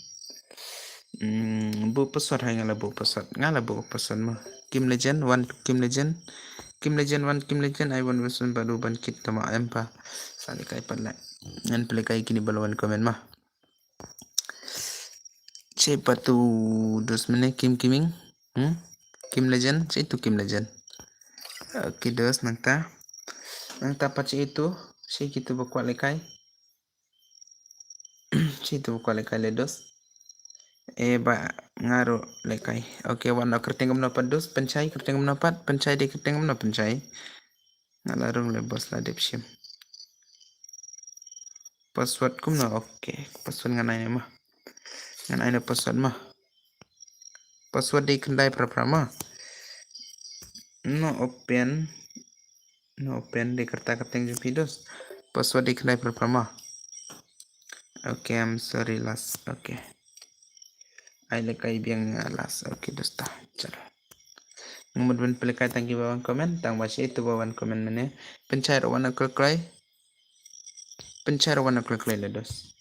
Hmm, buh password, hai nga la buh password, nga la buh password mo. Kim Legend, wan Kim Legend. Kim Legend, wan Kim Legend, ai wan password bad u ban kit tama em pa. Sa lehkai pat la. Ngan pynlehkai kine ba la wan comment ma. Shaei pat tu dos mynne, Kim Kiming. Hmm? Kim Legend, shaei tu Kim Legend. Okay dos, nangta. Nangta pat shaei tu, shaei kitu ba kwah lehkai. Shaei tu ba kwah lehkai le dos. Eh, ba nga ruh lehkai. Okay, wan noh, kyrteng kumno pat dos, pynshai, kyrteng kumno pat, pynshai, dei kyrteng kumno, pynshai. Nga la rung le bos, la dep shim. Password kumno, okay. Password ngan ai ne ma. Ngan ai ne password ma. Password dei khyndai phra phra ma. No open. No open, dei kyrta kyrteng jong phi dos. Password dei khyndai phra phra ma. Okay, I'm sorry, last. Okay. Ai lehkai biang, ah, last. Okay, dos ta. Chalo. Nga mut ban pynlehkai tang kiba wan comment, tang ba shaei tu ba wan comment mynne. Pynshai ruh wan noh khlem kloi. Pynshai ruh wan noh khlem kloi le dos.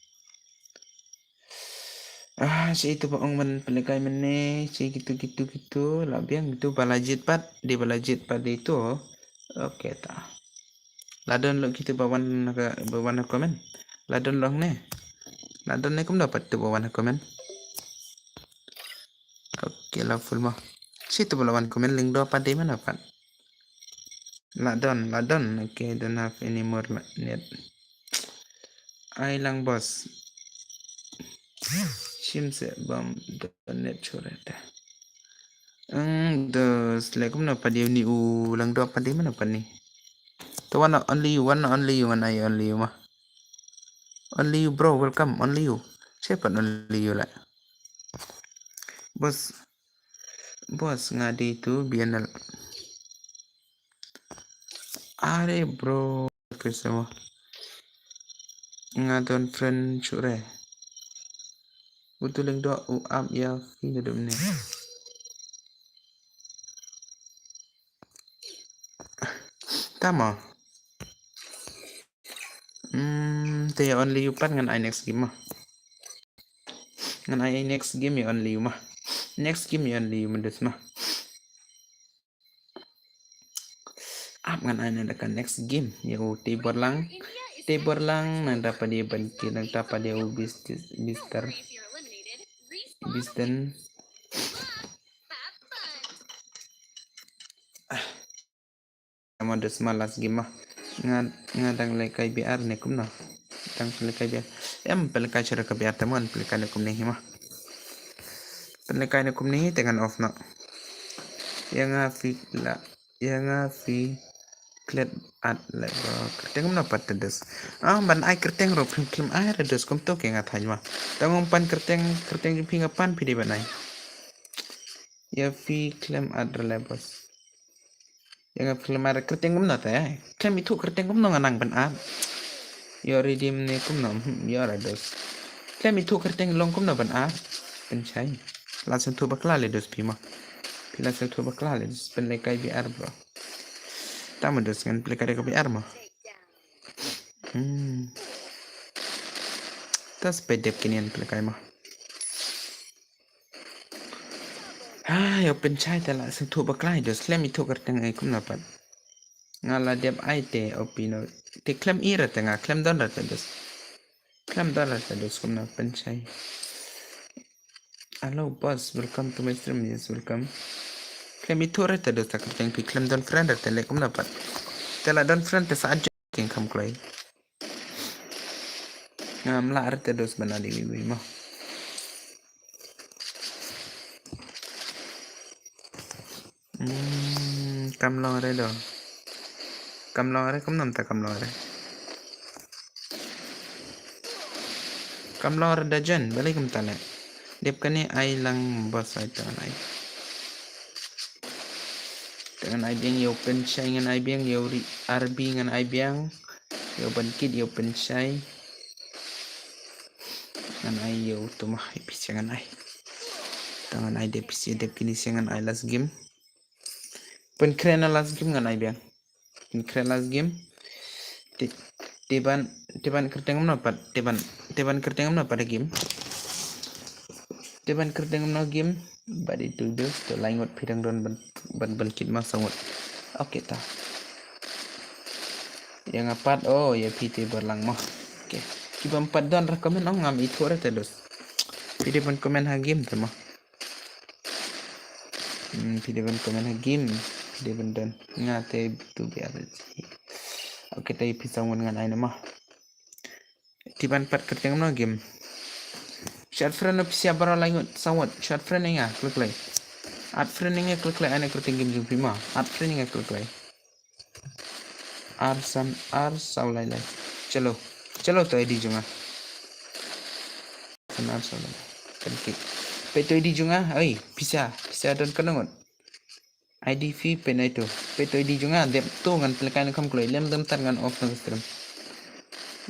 Ah, shaei tu ba ong ban pynlehkai mynne, shaei kitu kitu kitu, la biang kitu ba la jied pat, dei ba la jied pat dei tu. Okay ta. La don lok kitu ba wan ka, ba wan comment. La don lok ne. La don ne kumno pat tu ba wan comment. Okay, la full mo. Shaei tu ba la wan comment, Lyngdoh pat dei mano pat? La don, la don. Okay, don't have any more la-, net. Ai lang bos. Shim se bam don net sure ta. Eng, dos, le kumno pat dei uni u Lyngdoh pat dei mano pat ni? To wan only you, wan only you, wan ai only you ma. Only you bro, welcome, only you. Shaei pat only you la. Bos, bos nga dei tu B N L. Are bro, pisa mo. Nga don friend sure. Utu Lyngdoh u ap ïa phi naduh mynne. Tama. Hmm, te ïa only you pat ngan ai next game ma. Ngan ai next game ïa only you ma. Next game ïa only you ma dos ma. Ap ngan ai na da ka next game ïa u Tei Borlang. Tei Borlang nangta pat ïa ban ki nangta pat ïa u Bis-, Bister. Bisten. Mo dos ma last game ma. Nga, nga dang lehkai B R ne kumno? Dang pynlehkai B R. Em pynlehkai shuh ka B R te mo, pynlehkai ne kumne hi ma. Pynlehkai ne kumne hi te ngan off noh. Ïa nga phi la, ïa nga phi klet at le bro. Kyrteng kumno pat te dos? Ah, ban ai kyrteng ruh phim khlem ai re dos, kumto ke nga thaiñ ma. Tang ym pan kyrteng, kyrteng jong phi nga pan, phi dei ban ai. Ïa phi khlem at re le bos. Ïa nga phi khlem at re kyrteng kumno te? Khlem ithuh kyrteng kumno nga nang ban at? Ïa redeem ne kumno? Hmm, ïa re dos. Khlem ithuh kyrteng long kumno ban at? Pynshai. La sngewthuh bakla le dos phi ma. Phi la sngewthuh bakla le dos, pynlehkai B R bro. Tama dos ngan pynlehkai da ka B R ma. Hmm. Tas pynlehkai kine pynlehkai ma. Ah, ïa pynshai te la sngewthuh bakla dos, khlem ithuh kyrteng ei kumno pat. Nga la dep ai te O P no. Te khlem i re te nga, khlem don re te dos. Khlem don re te dos kumno pynshai. Hello boss, welcome to my stream. Yes, welcome. Khlem ithuh re te dos ta kyrteng phi, khlem don friend re te le kumno pat. Te la don friend te sa ajo king kham kloi. Ngam lah re te dos ban ai iwei iwei mo. Kam long re do. Kam long re, kam nam ta kam long re. Kam long re da jen, bali kam ta le. Dep kane ai lang bos ai ta ngan ai. Ta ngan ai biang yow pen shai ngan ai biang yow ri arbi ngan ai biang. Yow ban kit yow pen shai. Ngan ai yow tu mah ai pisa ngan ai. Ta ngan ai dep pisa dep kini sia ngan ai last game. Pen kren na last game ngan ai biang. Pen kren last game. Ti- Tiban tiban kerteng mno pat tiban tiban kerteng mno pat game. Tiban kerteng mno game. Badi tu tu tu lain ngot pidang don ban ban ban kit ma sangot. Oke ta. Yang apat oh ya piti berlang mah. Oke. Kiban pat don recommend ong ngam itu ada terus. Pidi ban komen ha game tu mah. Hmm, phi dei ban comment ha game, phi dei ban don. Nga te tu biar. Okay, te phi sangwon ngan ai nama. Tiban pat kyrteng no game. Short friend no phi sia baroh laingut sangwon. Short friend nga klik lai. Add friend nga klik lai, ai na kyrteng game jong phi ma. Add friend nga klik lai. Ar san ar saw lai lai. Chalo. Chalo to I D jong nga. Ar san ar saw lai lai. Kan ki. Peit to I D jong nga. Oi, pisa. Pisa don kano ngot. I D phi peit na ito. Peit to I D jong nga. Dep to ngan pynlehkai na kham kloi. Lem dem tar ngan off na stream.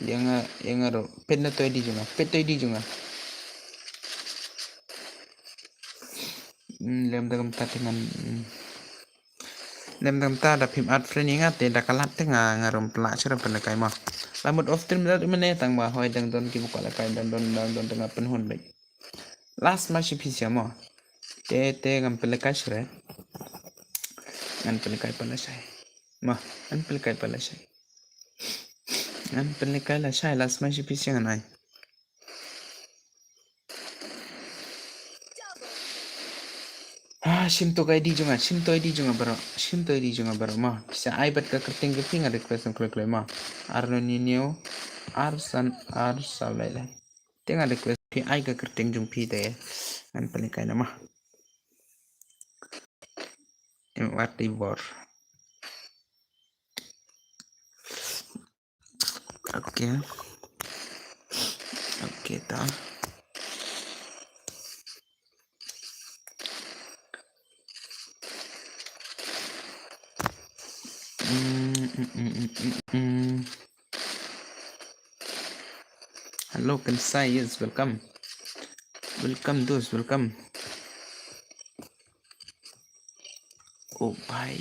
Ïa nga, ïa nga ro. Peit na to I D jong nga. Peit to I D jong nga. Hmm, lem dem tar ngan. Hmm. Lem dem ta da phim add friend ïa nga te da ka lad te nga nga rum pla sha rum pynlehkai ma. La mut off stream da mane tang ba hoi dang don ki buka lehkai dang don dang don dang pynhun bek. Last ma shi phi sia ma. Te te ngam pynlehkai sha re. Ngan pynlehkai pala shai. Ma, ngan pynlehkai pala shai. Ngan pynlehkai la shai last ma shi phi sia ngan ai. Ah, shim to ka I D jong nga, shim to I D jong nga baroh, shim to I D jong nga baroh ma. Pisa ai bad ka kyrteng ka phi nga request ng kloi kloi ma. Arno ni neo, ar san, ar saw lai lai. Te nga request phi ai ka kyrteng jong phi te. Ngan pynlehkai nama. Em wat di bor. Okay. Okay ta. Mm, mm, mm, mm, mm, mm. Hello, Kansai, yes, welcome. Welcome, dos, welcome. Oh, bhai.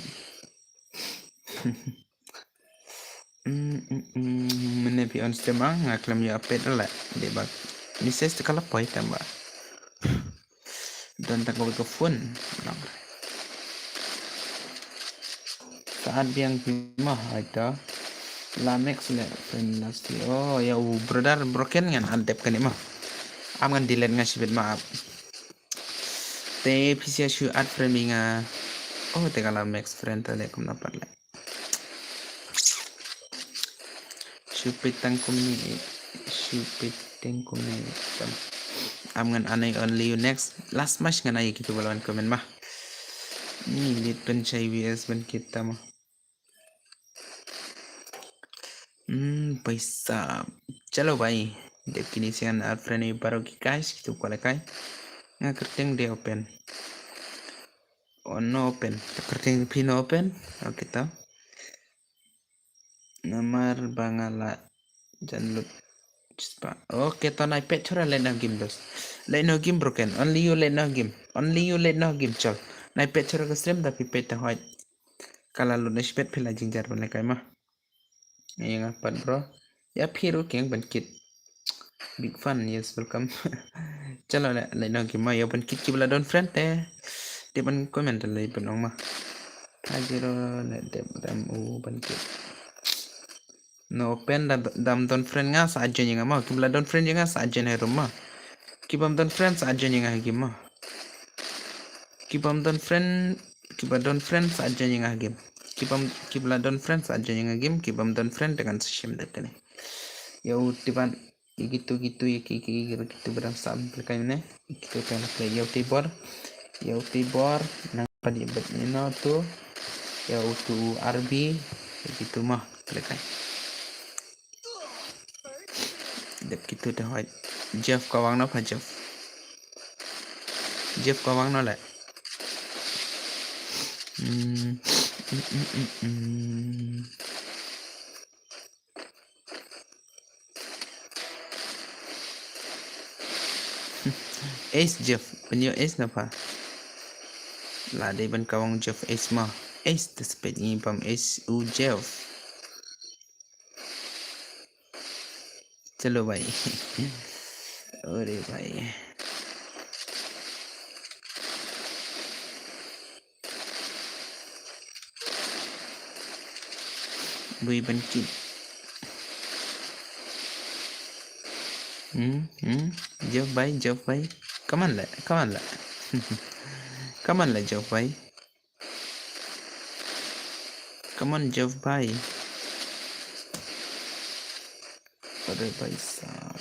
Mm, mm, mm, mane phi on stream ang, nga klam ïa update la, de bak. Message te kala poi tamba. Don ta kawei ka phone. Nang. Saat biang phi ma, ai ta. La Max le friend last year. Oh, ya u brother broken ngan add dep kane ma. Am ngan delete nga shibit ma ap. Te phi sia shu add friend mi nga. Oh, te ka la Max friend ta le kum na pat le. Shu peit tang kumne, shu peit tang kumne. Am ngan anai only you next. Last match ngan ai kitu ba la wan comment ma. Ni lit pen chai V S ban kita ma. Hmm, paisa. Chalo bhai. Dep kini sian add friend i baroh ki guys kitu kwalai kai. Nga kyrteng de open. Oh, no open. Kyrteng phi no open. Okay ta. Namar ba nga la jan lut. Chispa. Okay, to nai pet chora le na game dos. Le no game broken. Only you le no game. Only you le no game chol. Nai pet chora ka stream da phi pet ta hoi. Kala lut na shpet phi la jingjar ban le kai ma. Ïa nga pat bro. Ya phi ru keng ban kit. Big fan, yes, welcome. Chalo le le no game ma ya ban kit ki bla don friend te. Te ban comment le ban ong ma. Hajiro le dep dam u ban kit. No open da dam don friend nga sa join nga ma. Ki bla don friend nga sa join he room ma. Ki bam don friend sa join nga he game ma. Ki bam don friend, ki ba don friend sa join nga he game. Ki bam ki bla don friend sa join nga he game. Ki bam don friend dengan sa shim dep kane. Yo tiban. Gitu gitu ya ki ki gitu badang sam play kai ne. Gitu kan play yo tibor. Yo tibor nang padi bet ni no tu. Ya utu arbi. Kitu mah. Lekai. Dep kitu te hoi. Jeff kawang na pa Jeff. Jeff kawang na le. Hmm. Hmm, hmm, hmm, hmm. Ace Jeff, penyo Ace napa? Lah dei ban kawang Jeff Ace ma. Ace te sepet ngi pam Ace u Jeff. Chalo bhai. Ore bhai. Bui ban kit. Hmm, hmm. Jeff bhai, Jeff bhai. Come on le, come on le. Come on le, Jeff bhai. Come on, Jeff bhai. Ore bhai sahab.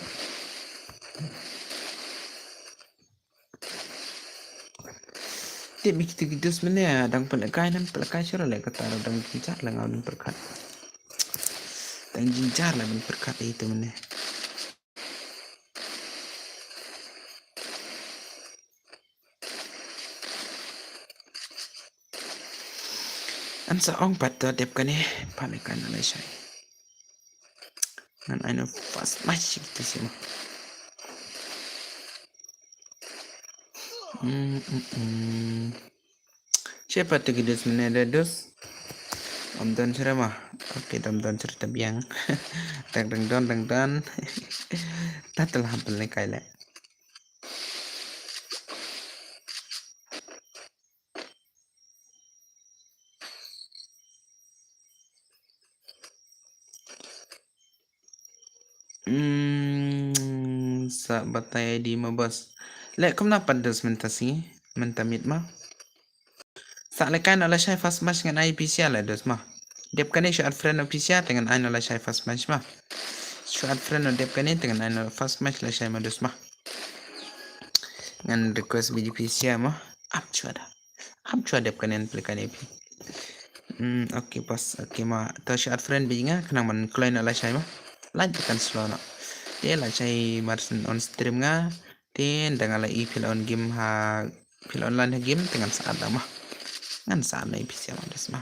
Te mi kitu kitu mynne dang pynlehkai nan pynlehkai shuh le kata dang jynjar le nga ban pyrkhat. Dang jynjar le ban pyrkhat itu mynne. An sa ong pat to dep kane pynlehkai na lashai. Ngan ai no fast match kitu sih mah. Hmm, hmm, hmm. Siapa tu kidus menede dus? Om don sira mah. Oke, dam don sira tabiang. Dang dang don dang don. Tatel hampel ni kaile. Hmm, sa batai di ma bos. Le kumna pat dus mynta sngi, mynta miet ma. Sa lehkai na lashai fast match ngan ai pisia le dus ma. Dep kane shu add friend pisia te ngan ai na lashai fast match ma. Shu add friend dep kane te ngan ai na fast match lashai ma dus ma. Ngan request biji pisia ma. Ap chua da. Ap chua dep kane pli kane pi. Hmm, okay bos, okay ma. To shu add friend biji nga khnang ban kloi na lashai ma. Lait kan slow na. Te lashai mar on stream nga. Te nda nga la i phi la on game ha phi la online ha game te ngan sa add ma. Ngan sa add na i pisia ma dus ma.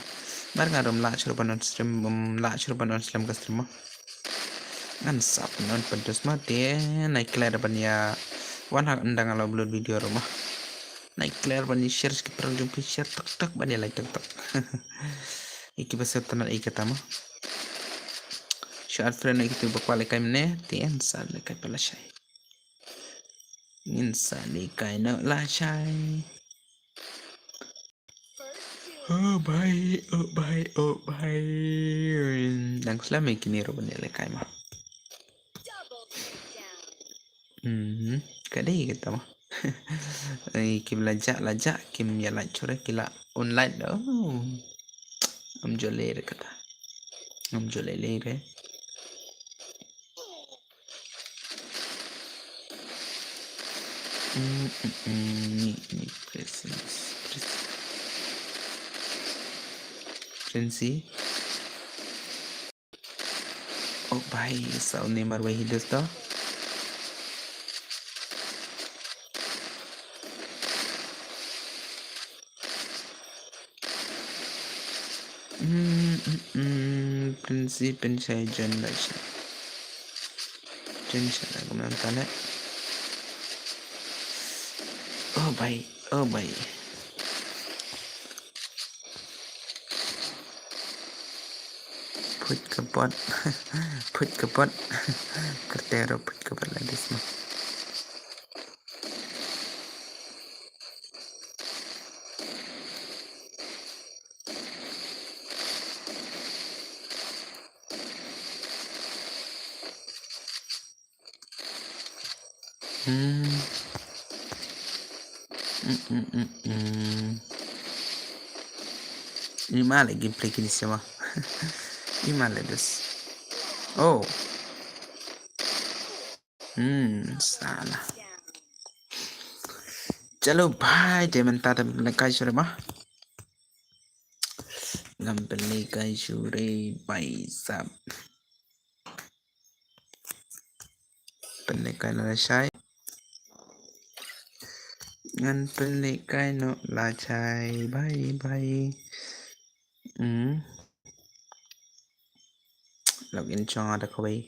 Mar nga rum la churu ban on stream, um, la churu ban on stream ka stream ma. Ngan sa pynlong pyntus ma te nai clear ban ïa wan ha nda nga la upload video ruh ma. Nai clear ban ïa share ki prang jong phi share tok tok ban ïa like tok tok. Iki ba sep tanat iki kata ma. Shu add friend iki tu ba kwah lehkai mynne te ngan sa lehkai pala shai. Ngan sa lehkai na lashai. Oh bhai, oh bhai, oh bhai. Dang slem ïa kine ruh ban ïa lehkai ma. Hmm, ka dei kata ma. Ai, kim la jah, la jah, kim ïa lait chura, ki la on lait. Oh. Am jole re kata. Am jole le re. Mm, mm, mm, ni, ni, Princess, Princess. Princey. Oh bhai, saw ni mar bhai hi dosto. Hmm, hmm, hmm, Princey, Princey, John Lashai. John Lashai, aku menonton, eh. Oh, bhai, oh, bhai. Put ka bot, put ka bot. Kertero put ka bot la disma. Hmm. Hmm, hmm, hmm, hmm. Ima lagi play kini semua. Ima lagi dus. Oh. Hmm, salah. Chalo bhai, te mynta te lehkai shuh ma. Ngam pynlehkai shuh re, bye sap. Pynlehkai noh lashai. Ngan pynlehkai noh lashai, bye bye. Hmm. Login shong da kawei.